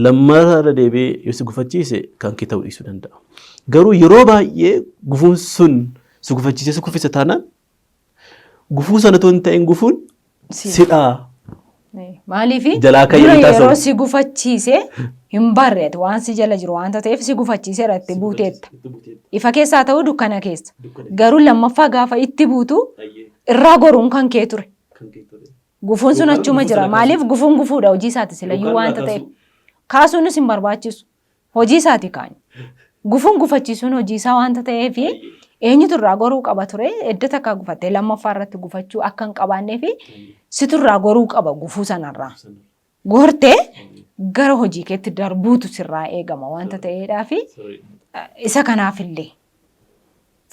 Speaker 1: Lammataa irra deebi'ee yoo si gufachiise kan kee ta'uu dhiisuu danda'a. Garuu yeroo baay'ee gufuun sun si gufachiisee si kuffise taanaan, gufuu sana otoo hin ta'in gufuun sidhaa.
Speaker 2: Maaliif
Speaker 1: Jalaa kan
Speaker 2: dura
Speaker 1: inni taasifamu.
Speaker 2: yeroo si gufachiise hin barreetu waan si jala jiru waanta ta'eef si gufachiiseera, itti buuteetta. Ifa keessaa ta'uu dukkana keessa. Garuu lammaffaa gaafa itti buutu irraa goruun kan kee ture. Gufuun sun
Speaker 1: Yookaan
Speaker 2: achuma
Speaker 1: gufuu
Speaker 2: jira.
Speaker 1: sana
Speaker 2: Maaliif gufuun gufuudha, hojii isaati silayyuu
Speaker 1: Yookaan
Speaker 2: waanta
Speaker 1: irraa
Speaker 2: ta'eef. Kaasuunis hin barbaachisu. Hojii isaati kaani. Gufuun gufachiisuun hojii isaa waanta ta'eef eenyutu irraa goruu qaba ture? Edda takka gufattee lammaffaa irratti gufachuu akka hin qabaannee fi situ irraa goruu qaba. Gufuu sanarraa. Gortee gara hojii keetti darbuutu sirraa eegama waanta ta'eedhaa fi isa kanaafillee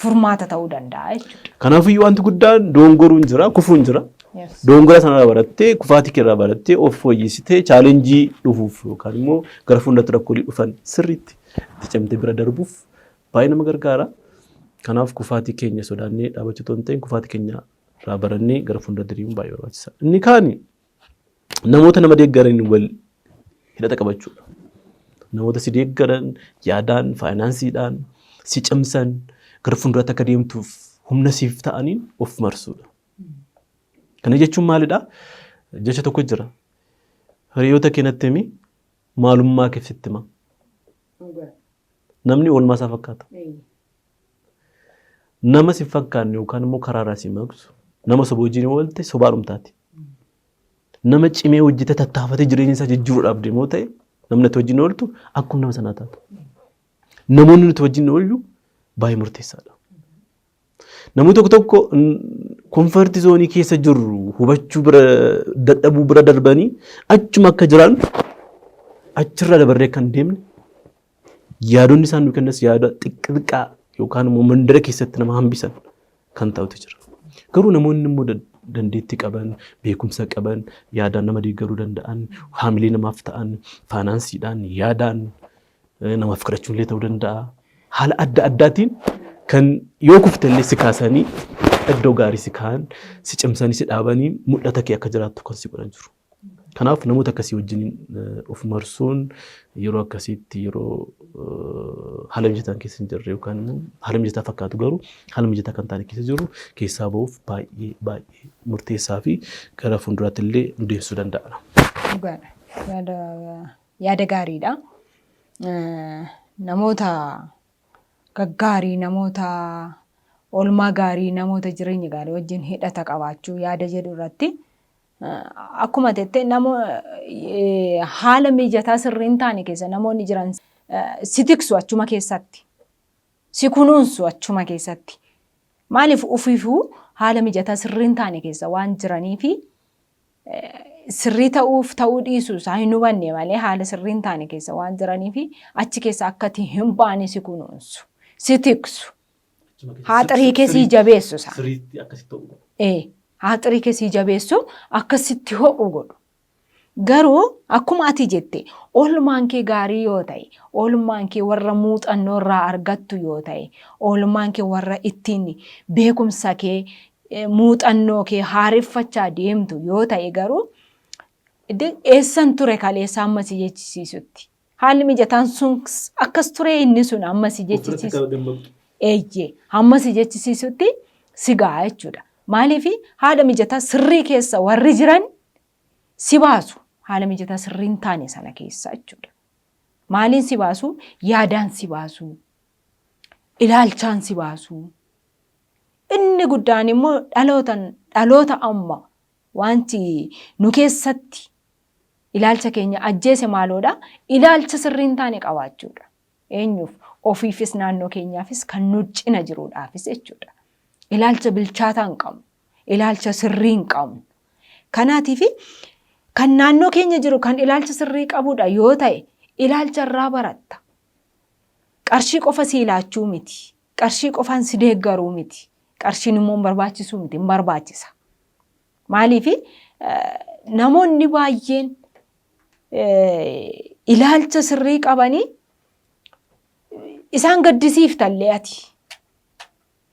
Speaker 2: furmaata ta'uu danda'a jechuudha.
Speaker 1: Kanaafiyyuu wanti guddaan doongoruun jira, kufuun jira. Doongora sanarraa barattee, kufaatii keerraa barattee, of fooyyessitee, challenge dhufuuf yookaan immoo gara fuulduratti rakkoolee dhufan sirriitti itti cimtee bira darbuuf baay'ee nama gargaara. Kanaaf kufaatii keenya sodaannee dhaabachuu otoo hin ta'in, kufaatii keenya irraa barannee gara fuulduratti deemuun baay'ee barbaachisaadha. Inni kaani namoota nama deeggaraniin wal hidhata qabachuudha. Namoota si deeggaran yaadaan, faayinaansiidhaan, si cimsan, gara fuulduraatti akka deemtuuf humna siif ta'aniin of marsuudha. Kana jechuun maalidhaa? Jecha tokko jira. Hiriyoota kee natti himi, maalummaa kee sitti hima. Namni oolmaa isaa fakkaata. Nama si fakkaanne yookaan immoo karaarraa si maqsu, nama soba wajjin yoo oolte sobaa dhumtaati. Nama cimee hojjetee tattaafatee jireenya isaa jijjiiruudhaaf deemoo ta'e, namni ati wajjin ooltu akkuma nama sanaa taata. Namoonni nuti wajjin oollu baay'ee murteessaadha. Namni tokko tokko comfort zone keessa jirru hubachuu bira dadhabuu bira darbanii achuma akka jiran achirra dabarree kan deemne, yaadonni isaan nu kennas yaada xiqqaa yookaan immoo mandara keessatti nama hambisan kan ta'utu jira. Garuu namoonni immoo dandeettii qaban, beekumsa qaban, yaadaan nama deeggaruu danda'an, haamilee namaaf ta'an, faayinaansiidhaan, yaadaan, namaaf kadhachuu illee ta'uu danda'a. Haala adda addaatiin kan yoo kufte illee si kaasanii iddoo gaarii si kaa'an, si cimsanii si dhaabanii mul'ata kee akka jiraattu kan si godhan jiru. Kanaaf namoota akkasii wajjin of marsuun yeroo akkasiitti, yeroo haala mijataan keessa hin jirre yookaan immoo haala mijataa fakkaatu garuu haala mijataa kan taane keessa jiru keessaa ba'uuf baay'ee baay'ee murteessaa fi gara fuulduraatti illee nu deemsisuu danda'a.
Speaker 2: Dhugaadha. Yaada gaariidha. Namoota gaggaarii, namoota oolmaa gaarii, namoota jireenya gaarii wajjin hidhata qabaachuu yaada jedhu irratti, akkuma jette, nama haala mijataa sirrii hin taane keessa namoonni jiran si tiksu achuma keessatti. Si kunuunsu achuma keessatti. Maaliif ofiifuu haala mijataa sirrii hin taane keessa waan jiranii fi sirrii ta'uuf ta'uu dhiisuu isaa hin hubanne malee, haala sirrii hin taane keessa waan jiranii fi achi keessa akka ati hin baane si kunuunsu, si tiksu. Haaxirii kee sii jabeessu isaan.
Speaker 1: Sirriitti akkasitti ta'uu qaba.
Speaker 2: Haaxirii kee sii jabeessu, akkasitti ho'u godhu. Garuu akkuma ati jette, oolmaan kee gaarii yoo ta'e, oolmaan kee warra muuxannoo irraa argattu yoo ta'e, oolmaan kee warra ittiin beekumsa kee, muuxannoo kee haareffachaa deemtu yoo ta'e garuu, eessan ture kaleessa amma si jechisiisutti. Haalli mijataan sun akkas ture, inni sun amma si jechisiisu. Eeyyee, hamma si jechisiisutti si ga'a jechuudha. Maaliif haala mijataa sirrii keessa warri jiran si baasu haala mijataa sirrii hin taane sana keessa jechuudha. Maaliin si baasu? Yaadaan si baasu. Ilaalchaan si baasu. Inni guddaan immoo dhaloota amma wanti nu keessatti ilaalcha keenya ajjeese maaloodha? Ilaalcha sirrii hin taane qabaachuudha. Eenyuuf? Ofiifis naannoo keenyaafis kan nu cina jiruudhaafis jechuudha. Ilaalcha bilchaataa hin qabnu. Ilaalcha sirrii hin qabnu. Kanaatiif kan naannoo keenya jiru kan ilaalcha sirrii qabudha yoo ta'e ilaalcha irraa baratta. Qarshii qofa si ilaachuu miti. Qarshii qofaan si deeggaruu miti. Qarshiin immoo hin barbaachisuu miti, hin barbaachisa. Maaliif namoonni baay'een ilaalcha sirrii qabanii isaan gaddisiiftallee ati.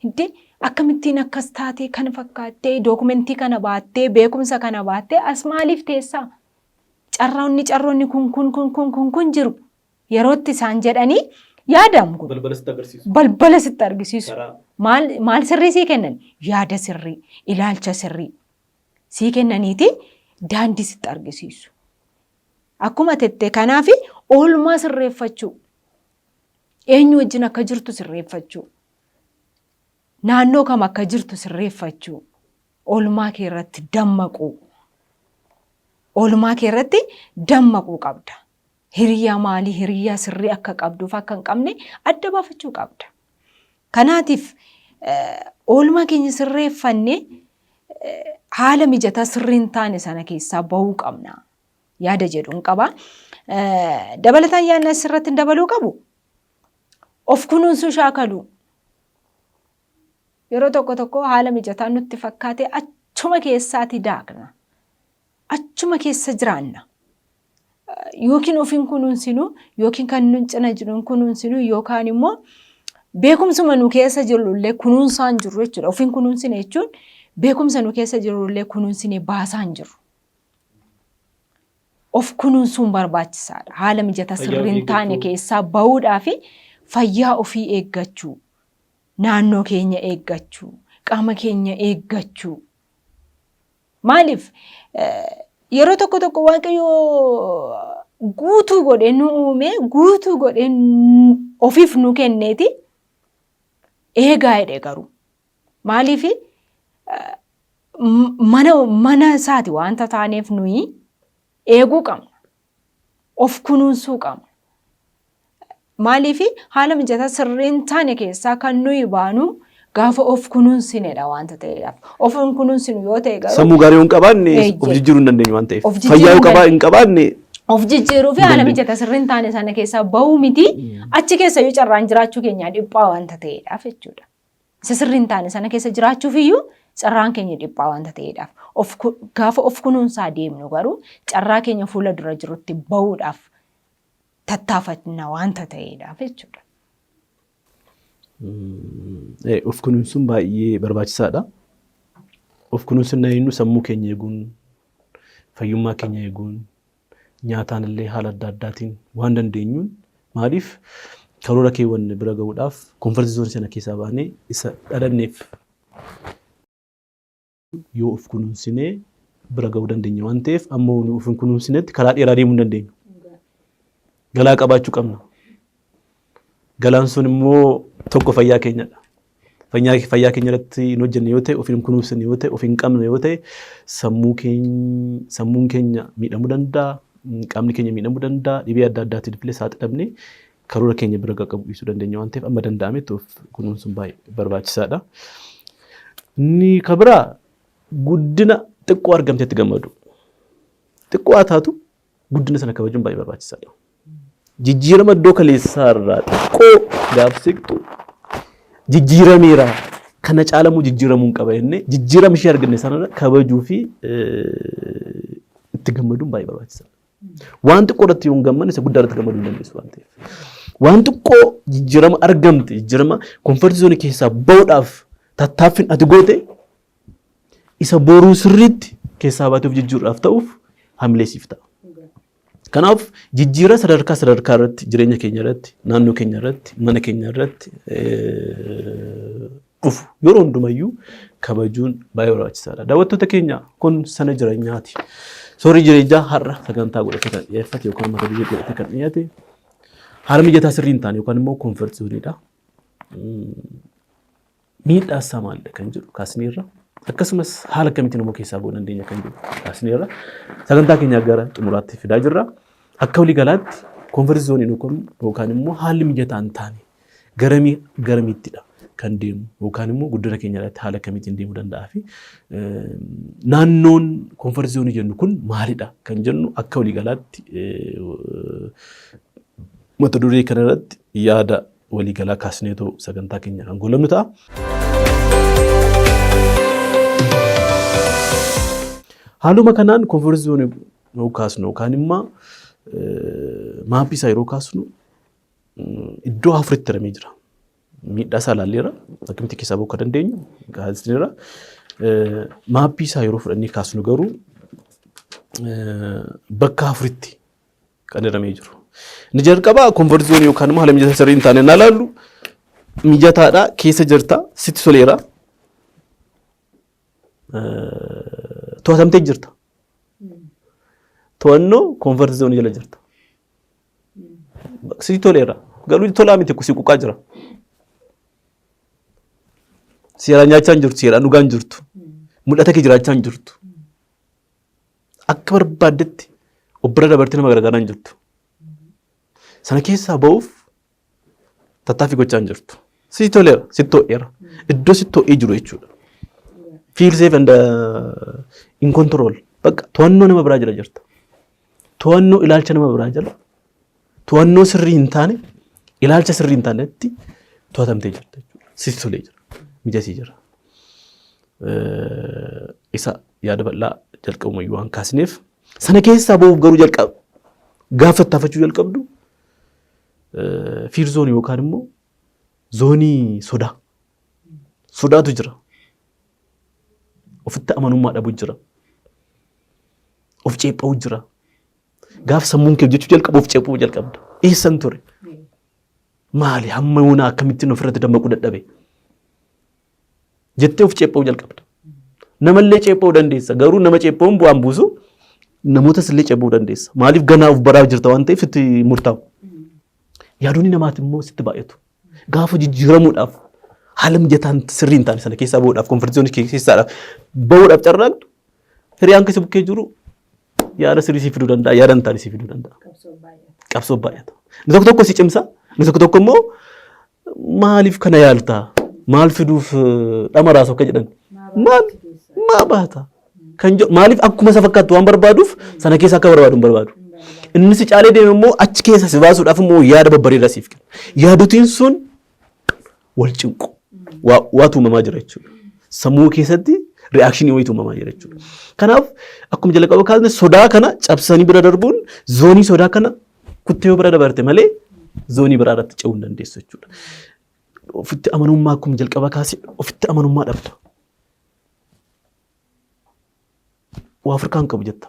Speaker 2: Hidde akkamittiin akkas taatee kana fakkaattee dookumentii kana baattee beekumsa kana baattee as maaliif teessaa? Carroonni carroonni kun kun kun kun kun kun jiru. Yerootti isaan jedhanii yaadamu kun.
Speaker 1: Balbala sitti agarsiisu.
Speaker 2: Balbala sitti argisiisu.
Speaker 1: Karaa.
Speaker 2: Maal maal sirrii sii kennan? Yaada sirrii, ilaalcha sirrii sii kennaniiti daandii sitti argisiisu. Akkuma tette kanaaf oolmaa sirreeffachuu. Eenyu wajjin akka jirtu sirreeffachuu. Naannoo kam akka jirtu sirreeffachuu. Oolmaa kee irratti dammaquu. Oolmaa kee irratti dammaquu qabda. Hiriyaa maalii hiriyaa sirrii akka qabduuf akka hin qabne adda baafachuu qabda. Kanaatiif oolmaa keenya sirreeffannee haala mijataa sirrii hin taane sana keessaa bahuu qabna. Yaada jedhuun qaba. Dabalataan yaadni asirratti dabaluu qabu of kunuunsuu shaakaluu. Yeroo tokko tokko haala mijataa nutti fakkaate achuma keessaati daakna. Achuma keessa jiraanna. Yookiin of hin kunuunsinu yookiin kan nu cina jiru hin kunuunsinu yookaan immoo beekumsuma nu keessa jiru illee kunuunsaa hin jirru jechuudha. Of hin kunuunsine jechuun beekumsa nu keessa jiru illee kunuunsine baasaa hin jirru. Of kunuunsuun barbaachisaadha. Haala mijataa
Speaker 1: Fayyaa
Speaker 2: sirrii hin
Speaker 1: ofii
Speaker 2: taane
Speaker 1: eeggachuu.
Speaker 2: keessaa bahuudhaa fi fayyaa ofii eeggachuu, naannoo keenya eeggachuu, qaama keenya eeggachuu. Maaliif yeroo tokko tokko Waaqayyo guutuu godhee nu uume guutuu godhee ofiif nu kenneeti eegaa jedhe garuu. Maaliif mana mana isaati waanta taaneef nuyi eeguu qabna. Of kunuunsuu qabna. Maaliif haala mijataa sirrii hin taane keessaa kan nuyi baanu gaafa of kunuunsinedha waanta ta'eedhaaf. Of hin kunuunsinu yoo ta'e garuu
Speaker 1: Sammuu gaarii yoo hin qabaanne
Speaker 2: Eeyyee.
Speaker 1: of jijjiiruu hin dandeenyu waan ta'eef.
Speaker 2: Of jijjiiruu
Speaker 1: Fayyaa yoo
Speaker 2: hin
Speaker 1: qabaa hin qabaanne
Speaker 2: of jijjiiruu fi
Speaker 1: Hin
Speaker 2: haala
Speaker 1: dandeenyu.
Speaker 2: mijataa sirrii hin taane sana keessaa bahuu miti achi keessa iyyuu carraan jiraachuu keenyaa dhiphaa waanta ta'eedhaaf jechuudha. Isa sirrii hin taane sana keessa jiraachuuf iyyuu carraan keenya dhiphaa waanta ta'eedhaaf. Of gaafa of kunuunsaa deemnu garuu carraa keenya fuula dura jirutti bahuudhaaf tattaafanna waanta ta'eedhaaf jechuudha.
Speaker 1: Of kunuunsuun baay'ee barbaachisaadha. Of kunuunsuun jennu sammuu keenya eeguun, fayyummaa keenya eeguun, nyaataan illee haala adda addaatiin waan dandeenyuun maaliif karoora keewwanne bira gahuudhaaf comfort zone sana keessaa baanee isa dhalanneef yoo of kunuunsinee bira gahuu dandeenya waan ta'eef amma nu of hin kunuunsinetti karaa dheeraa deemuu hin dandeenyu. Galaa qabaachuu qabna. Galaan sun immoo tokko fayyaa keenyadha. Fayyaa fayyaa keenya irratti hin hojjenne yoo ta'e, of hin kunuunsine yoo ta'e, of hin qabne yoo ta'e, sammuu keenya sammuun keenya miidhamuu danda'a, qaamni keenya miidhamuu danda'a, dhibee adda addaatiif illee saaxilamnee karoora keenya bira qaqqabu dhiisuu dandeenya waan ta'eef amma danda'ametti of kunuunsuun baay'ee barbaachisaadha. Inni kan biraa guddina xiqqoo argamtetti gammadu. Xiqqoo haa taatu guddina sana kabajuun baay'ee barbaachisaadha. Jijjiirama iddoo kaleessaa irraa xiqqoo gaaf siqxu jijjiirameera kana caalamuu jijjiiramuu hin qaba jennee jijjiirama ishee arganne sanarra kabajuu fi itti gammaduun baay'ee barbaachisaadha. Waan xiqqoo irratti yoo hin gammanne isa guddaa irratti gammaduu hin dandeessu waan ta'eef. Waan xiqqoo jijjiirama argamte jijjiirama komfortii zoonii keessaa bahuudhaaf tattaaffiin ati goote isa boruu sirriitti keessaa baatee of jijjiiruudhaaf ta'uuf hamilee siif ta'a. Kanaaf jijjiira sadarkaa sadarkaa irratti jireenya keenya irratti naannoo keenya irratti mana keenya irratti dhufu yeroo hundumayyuu kabajuun baay'ee barbaachisaadha. Daawwattoota keenya kun sana jireenyaati. Soorri jireenyaa har'a sagantaa godhatee kan dhiyeeffate yookaan mata duree godhatee kan dhiyaate haala mijataa sirrii hin taane yookaan immoo comfort zoneidha. Miidhaa isaa maalidha kan jedhu kaasneerra. Akkasumas haala akkamittiin immoo keessaa ba'uu dandeenya kan jedhu kaasneerra. Sagantaa keenya gara xumuraatti fidaa jirra. Akka waliigalaatti comfort zoneiin yookaan immoo haalli mijataa hin taane garamii garamiittidha kan deemu yookaan immoo guddina keenya irratti haala akkamiitiin deemuu danda'aa fi naannoon comfort zone jennu kun maalidha kan jennu akka waliigalaatti mata duree kanarratti yaada waliigalaa kaasneetoo sagantaa keenya kan goolabnu ta'a. Haaluma kanaan comfort zone yeroo kaasnu yookaan immoo mapii isaa yeroo kaasnu iddoo afuritti hiramee jira. Miidhaa isaa ilaalleera. Akkamitti keessaa ba'uu akka dandeenyu kaasneera. Mapii isaa yeroo fudhannee kaasnu garuu bakka afuritti kan hiramee jiru. Inni jalqabaa comfort zone yookaan immoo haala mijataa sirrii hin taane na ilaallu, mijataadha, keessa jirta, sitti toleera. To'atamtee jirta. To'annoo comfort zone jala jirta. Sitti toleera. Garuu tolaa miti, si quqaa jira. Seeraan nyaachaa hin jirtu, seeraan dhugaa hin jirtu. Mul'ata kee jiraachaa hin jirtu. Akka barbaaddetti of bira dabartee nama gargaaraa hin jirtu. Sana keessaa ba'uuf tattaaffii gochaa hin jirtu. Sitti toleera, sitti to'eera. Iddoo sitti to'ee jiru jechuudha. Feel safe and in control. Bakka to'annoo nama biraa jala jirta. To'annoo ilaalcha nama biraa jala. To'annoo sirrii hin taane, ilaalcha sirrii hin taanetti to'atamtee jirta jechuudha. Sitti tolee jira. Mijatee jira. Isa yaada bal'aa jalqabumayyuu waan kaasneef, sana keessaa ba'uuf garuu jalqaba gaafa tattaafachuu jalqabdu fear zone yookaan immoo zoonii sodaa. Sodaatu jira. Ofitti amanummaa dhabu jira. Of ceepha'uu jira. Gaafa sammuun kee hojjechuu jalqabu of ceepha'uu jalqabda. Eessan ture? Maali hamma yoonaa akkamittiin ofirratti dammaquu dadhabe? Jettee of ceepha'uu jalqabda. Namallee ceepha'uu dandeessa. Garuu nama ceepha'uun bu'aan buusu, namootas illee ceepha'uu dandeessa. Maaliif? Ganaa of baraa jirta waan ta'eef sitti murtaa'u. Yaadonni namaati immoo sitti baay'atu. Gaafa jijjiiramuudhaaf, haala mijataan sirrii hin taane sana keessaa bahuudhaaf, comfort zone keessaadhaaf bahuudhaaf carraaqxu, hiriyaan keessa bukkee jiru yaada sirrii si fiduu danda'a, yaada hin taane si fiduu danda'a. Qabsoo baay'ata. Inni tokko tokko si cimsa, inni tokko tokko immoo maaliif kana yaalta? Maal fiduuf dhama raasu akka jedhan? Maal maa baata? Kan jedhu, maaliif akkuma isa fakkaattu waan barbaaduuf sana keessa akka barbaadu hin barbaadu. Inni si caalee deeme immoo achi keessa si baasuudhaaf immoo yaada babbareedaa siif kenna. Yaadotiin sun wal cinqu. Waatu uumamaa jira jechuudha. Sammuu keessatti reactionii wayitu uumamaa jira jechuudha. Kanaaf akkuma jalqaba kaasne, sodaa kana cabsanii bira darbuun, zoonii sodaa kana kuttee yoo bira dabarte malee zoonii biraa irratti ce'uu hin dandeessu jechuudha. Ofitti amanummaa, akkuma jalqaba kaase, ofitti amanummaa dhabda. Waa Afrikaan qabu jetta.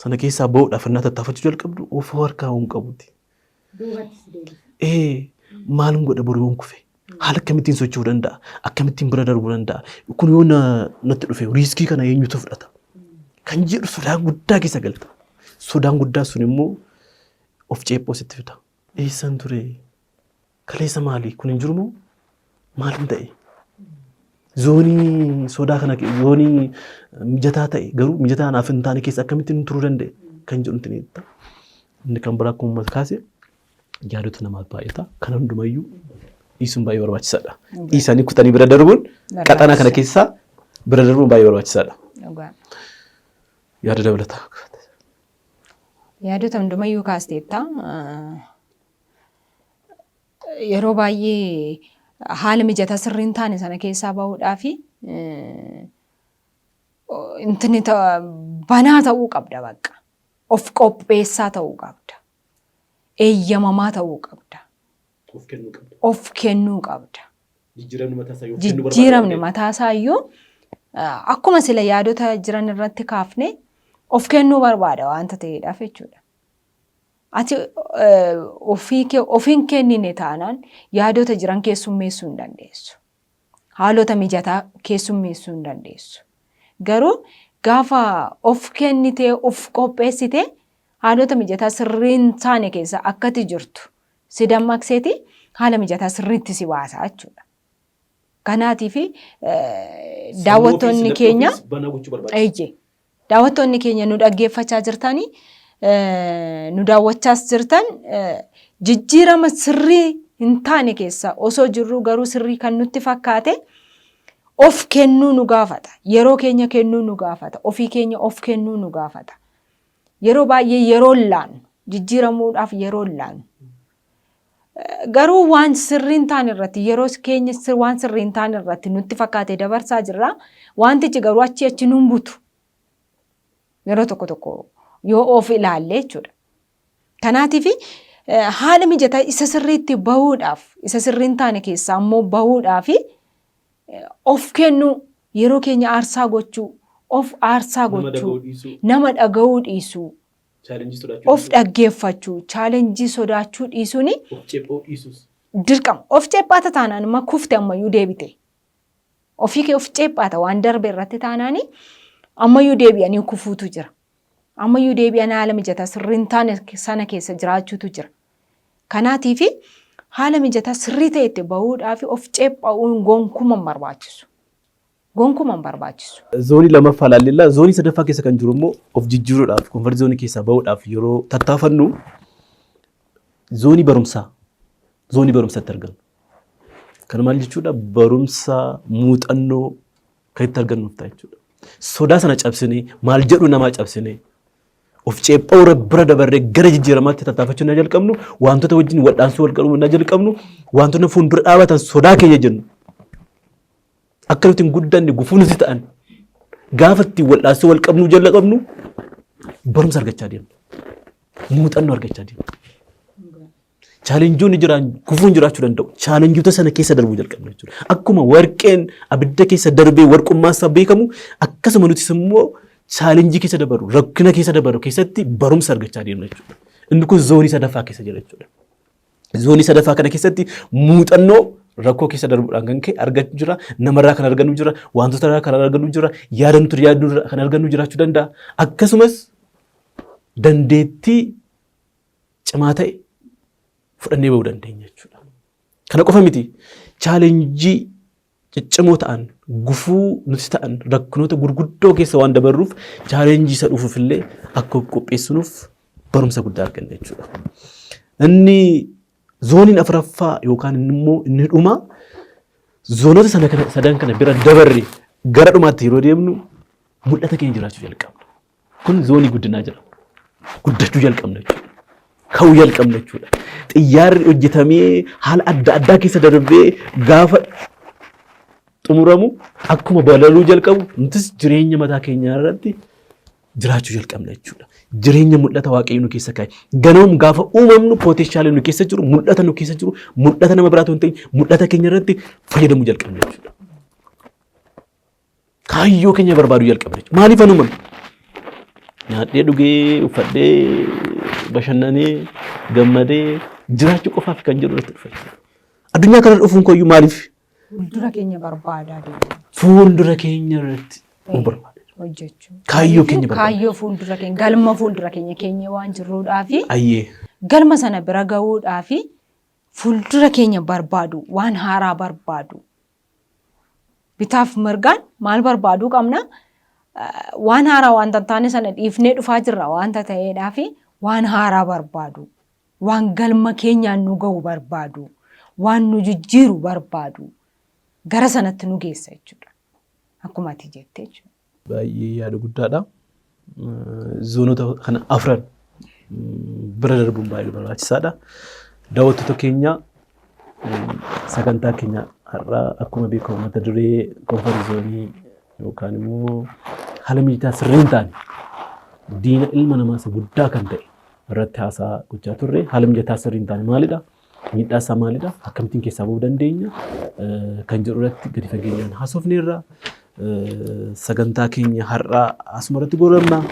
Speaker 1: Sana keessaa bahuudhaaf innaa tattaafachuu jalqabdu of harkaa hin qabuti. Ee, maalin godha boru yoon kufe? Haala akkamittiin socho'uu danda'a? Akkamittiin bira darbuu danda'a? Kun yoo natti dhufe riskii kana eenyutu fudhata? Kan jedhu sodaa guddaa keessa galta. Sodaan guddaa sun immoo of ceephoo sitti fida. Eessan ture? Kaleessa maali? Kun hin jiru moo? Maalin ta'e? Zoonii sodaa kana, zoonii mijataa ta'e garuu mijataa naaf hin taane keessa akkamittiin turuu danda'e kan jedhu nutti ni. Inni kan biraa akkuma kaase yaadota namaaf baay'ata. Kana hundumayyuu dhiisuun baay'ee barbaachisaadha. Dhiisanii kutanii bira darbuun, qaxanaa kana keessaa bira darbuun baay'ee barbaachisaadha. Yaada dabalataa.
Speaker 2: Yaadota hundumayyuu kaasteetta. Yeroo baay'ee haala mijataa sirrii hin taane sana keessaa bahuudhaaf intini banaa ta'uu qabda bakka. Of qopheessaa ta'uu qabda. Eeyyamamaa ta'uu qabda.
Speaker 1: Of kennuu qabda.
Speaker 2: Of kennuu qabda.
Speaker 1: Jijjiiramni mataa isaa yoo kennuu barbaada.
Speaker 2: Jijjiiramni mataa isaa iyyuu akkuma sila yaadota jiran irratti kaafne of kennuu barbaada waanta ta'eedhaaf jechuudha. Ati ofii kee of hin kennine taanaan yaadota jiran keessummeessuu hin dandeessu. Haalota mijataa keessummeessuu hin dandeessu. Garuu gaafa of kennitee of qopheessitee haalota mijataa sirrii hin taane keessa akkati jirtu si dammaqseeti haala mijataa sirriitti si baasa jechuudha. Kanaatiif daawwattoonni keenya
Speaker 1: banaa gochuu barbaachisa.
Speaker 2: Eeyyee. Daawwattoonni keenya nu dhaggeeffachaa jirtanii, nu daawwachaas jirtan, jijjiirama sirrii hin taane keessa osoo jirru garuu sirrii kan nutti fakkaate of kennuu nu gaafata. Yeroo keenya kennuu nu gaafata. Ofii keenya of kennuu nu gaafata. Yeroo baay'ee yeroo hin laannu. Jijjiiramuudhaaf yeroo hin laannu. Garuu waan sirrii hin taane irratti, yeroo keenya waan sirrii hin taane irratti nutti fakkaate dabarsaa jirra. Wantichi garuu achi achi nun butu. Yeroo tokko tokko yoo of ilaalle jechuudha. Kanaatiif haala mijataa isa sirriitti bahuudhaaf, isa sirrii hin taane keessaa immoo bahuudhaaf of kennuu, yeroo keenya aarsaa gochuu, of aarsaa
Speaker 1: Nama
Speaker 2: gochuu,
Speaker 1: dhaga'uu dhiisuu,
Speaker 2: nama dhaga'uu dhiisuu,
Speaker 1: challenge sodaachuu
Speaker 2: of
Speaker 1: dhiisuu,
Speaker 2: dhaggeeffachuu, challenge sodaachuu dhiisuun
Speaker 1: of ceephoo dhiisuus.
Speaker 2: Dirqama. Of ceephaata taanaan immoo kufte ammayyuu deebite. Ofii kee of ceephaata waan darbe irratti taanaani ammayyuu deebi'anii kufuutu jira. Ammayyuu deebi'anii haala mijataa sirrii hin taane sana keessa jiraachuutu jira. Kanaatiif haala mijataa sirrii ta'etti bahuudhaaf of ceepha'uun gonkumaa hin barbaachisu. Gonkumaa hin barbaachisu.
Speaker 1: Zoonii lammaffaa ilaallella. Zoonii sadaffaa keessa kan jiru immoo of jijjiiruudhaaf, comfort zoonii keessaa bahuudhaaf yeroo tattaafannu zoonii barumsaa, zoonii barumsaatti argannu. Kana maal jechuudha? Barumsa, muuxannoo kan itti argannuuf ta'a jechuudha. Sodaa sana cabsinee, maal jedhu namaa cabsinee, of ceepha'uu bira dabarree gara jijjiiramaatti tattaafachuu na jalqabnu, wantoota wajjin wal'aansoo wal qabnu na jalqabnu, wantoota fuuldura dhaabatan sodaa keenya jennu akka nuti hin guddanne gufuu nuti ta'an gaafa ittiin wal'aansoo wal qabnu jalqabnu barumsa argachaa deemna. Muuxannoo argachaa deemna. Challengeoonni jiran, gufuun jiraachuu danda'u. Challengeota sana keessa darbuu jalqabna jechuudha. Akkuma warqeen abidda keessa darbee warqummaa isaa beekamu, akkasuma nutis immoo challenge keessa dabaru, rakkina keessa dabaru keessatti barumsa argachaa deemna jechuudha. Inni kun zoonii sadaffaa keessa jira jechuudha. Zoonii sadaffaa kana keessatti muuxannoo rakkoo keessa darbuudhaan kan ka'e argachuu jira, namarraa kan argannu jira, wantoota irraa kan argannu jira, yaada nuti yaadnu kan argannu jiraachuu danda'a. Akkasumas dandeettii cimaa ta'e fudhannee bahuu dandeenya jechuudha. Kana qofa miti, challenge ciccimoo ta'an, gufuu nuti ta'an, rakkinoota gurguddoo keessa waan dabarruuf challenge isa dhufuuf illee akka qopheessinuuf barumsa guddaa arganna jechuudha. Inni zooniin afuraffaa yookaan inni immoo inni dhumaa, zoonota sana kana sadan kana bira dabarre gara dhumaatti yeroo deemnu mul'ata keenya jiraachuu jalqabna. Kun zoonii guddinaa jedhama. Guddachuu jalqabna jechuudha. Ka'uu jalqabna jechuudha. Xiyyaarri hojjetamee haala adda addaa keessa darbee gaafa xumuramu akkuma balaluu jalqabu nutis jireenya mataa keenyaa irratti jiraachuu jalqabna jechuudha. Jireenya mul'ata Waaqayyo nu keessa kaa'e. Ganamuun gaafa uumamnu potential nu keessa jiru, mul'ata nu keessa jiru, mul'ata nama biraatu hin ta'in mul'ata keenya irratti fayyadamuu jalqabna jechuudha. Kaayyoo keenya barbaaduu jalqabna jechuudha. Maaliif an uumame? Nyaadhee, dhugee, uffadhee, bashannanee, gammadee jiraachuu qofaaf kan jedhu irratti dhufa jechuudha. Addunyaa kana dhufuun koyyuu maaliif?
Speaker 2: Fuuldura keenya barbaadaa deemna.
Speaker 1: Fuuldura keenya irratti nu barbaada.
Speaker 2: Hojjechuu.
Speaker 1: Kaayyoo keenya barbaada.
Speaker 2: Kaayyoo fuuldura keenya, galma fuuldura keenya keenya waan jirruudhaa fi
Speaker 1: Ayyee.
Speaker 2: galma sana bira gahuudhaa fi fuuldura keenya barbaadu, waan haaraa barbaadu. Bitaaf mirgaan maal barbaaduu qabna? Waan haaraa wanta hin taane sana dhiifnee dhufaa jirra wanta ta'eedhaa fi waan haaraa barbaadu. Waan galma keenyaan nu gahu barbaadu. Waan nu jijjiiru barbaadu. Gara sanatti nu geessa jechuudha. Akkuma ati jette jechuudha.
Speaker 1: Baay'ee yaada guddaadha. Zoonota kana afran bira darbuun baay'ee barbaachisaadha. Daawwattoota keenya, sagantaa keenya har'aa akkuma beekamu mata duree comfort zoonii yookaan immoo haala mijataa sirrii hin taane diina ilma namaa isa guddaa kan ta'e irratti haasaa gochaa turre. Haala mijataa sirrii hin taane maalidha? Miidhaa isaa maalidha? Akkamittiin keessaa bahuu dandeenya? Kan jedhu irratti gadi fageenyaan haasofneerra. Sagantaa keenya har'aa asuma irratti goolabna.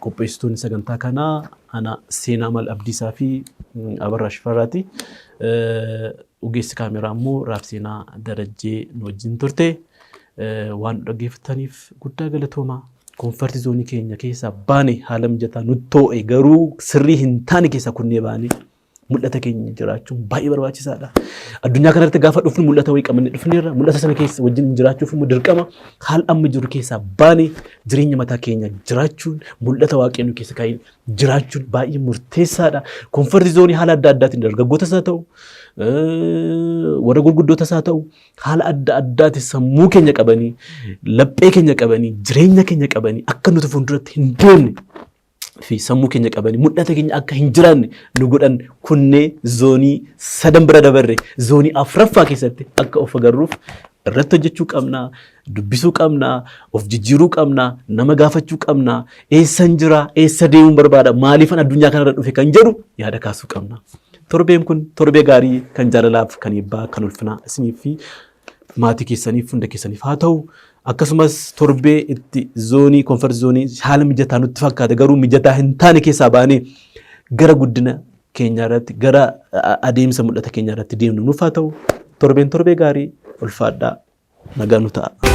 Speaker 1: Qopheessitoonni sagantaa kanaa ana Seenaa Mal Abdiisaa fi Abarraa Shifarraati. Ogeessi kaameraa immoo Raabseenaa Darajjee nu wajjin turte. Waan nu dhaggeeffataniif guddaa galatoomaa. Comfort zoonii keenya keessaa baane, haala mijataa nutti too'e garuu sirrii hin taane keessaa kunnee baane Mul'ata keenya jiraachuun baay'ee barbaachisaadha. Addunyaa kanarratti gaafa dhufnu mul'ata wayii qabannee dhufneerra. Mul'ata sana keessa wajjin jiraachuuf immoo dirqama haala amma jiru keessaa baanee jireenya mataa keenya jiraachuun mul'ata waaqayyo nu keessa kaa'ee jiraachuun baay'ee murteessaadha. Comfort zone haala adda addaatiin dargaggootas haa ta'u, warra gurguddootas haa ta'u, haala adda addaatiin sammuu keenya qabanii, laphee keenya qabanii, jireenya keenya qabanii akka nuti fuulduratti hin deemne fi sammuu keenya qabanii mul'ata keenya akka hin jiraanne nu godhan kunnee zoonii sadan bira dabarre zoonii afuraffaa keessatti akka of agarruuf irratti hojjechuu qabna, dubbisuu qabna, of jijjiiruu qabna, nama gaafachuu qabna, eessan jira, eessa deemuun barbaada, maaliifan addunyaa kanarra dhufe kan jedhu yaada kaasuu qabna. Torbeen kun torbee gaarii kan jaalalaaf, kan eebbaa, kan ulfinaa isinii fi maatii keessaniif hunda keessaniif haa ta'u. Akkasumas torbee itti zoonii comfort zone haala mijataa nutti fakkaate garuu mijataa hin taane keessaa baanee gara guddina keenyaa irratti gara adeemsa mul'ata keenyaa irratti deemnu nuuf haa ta'u. Torbeen torbee gaarii, ulfaadhaa, nagaa nu ta'a.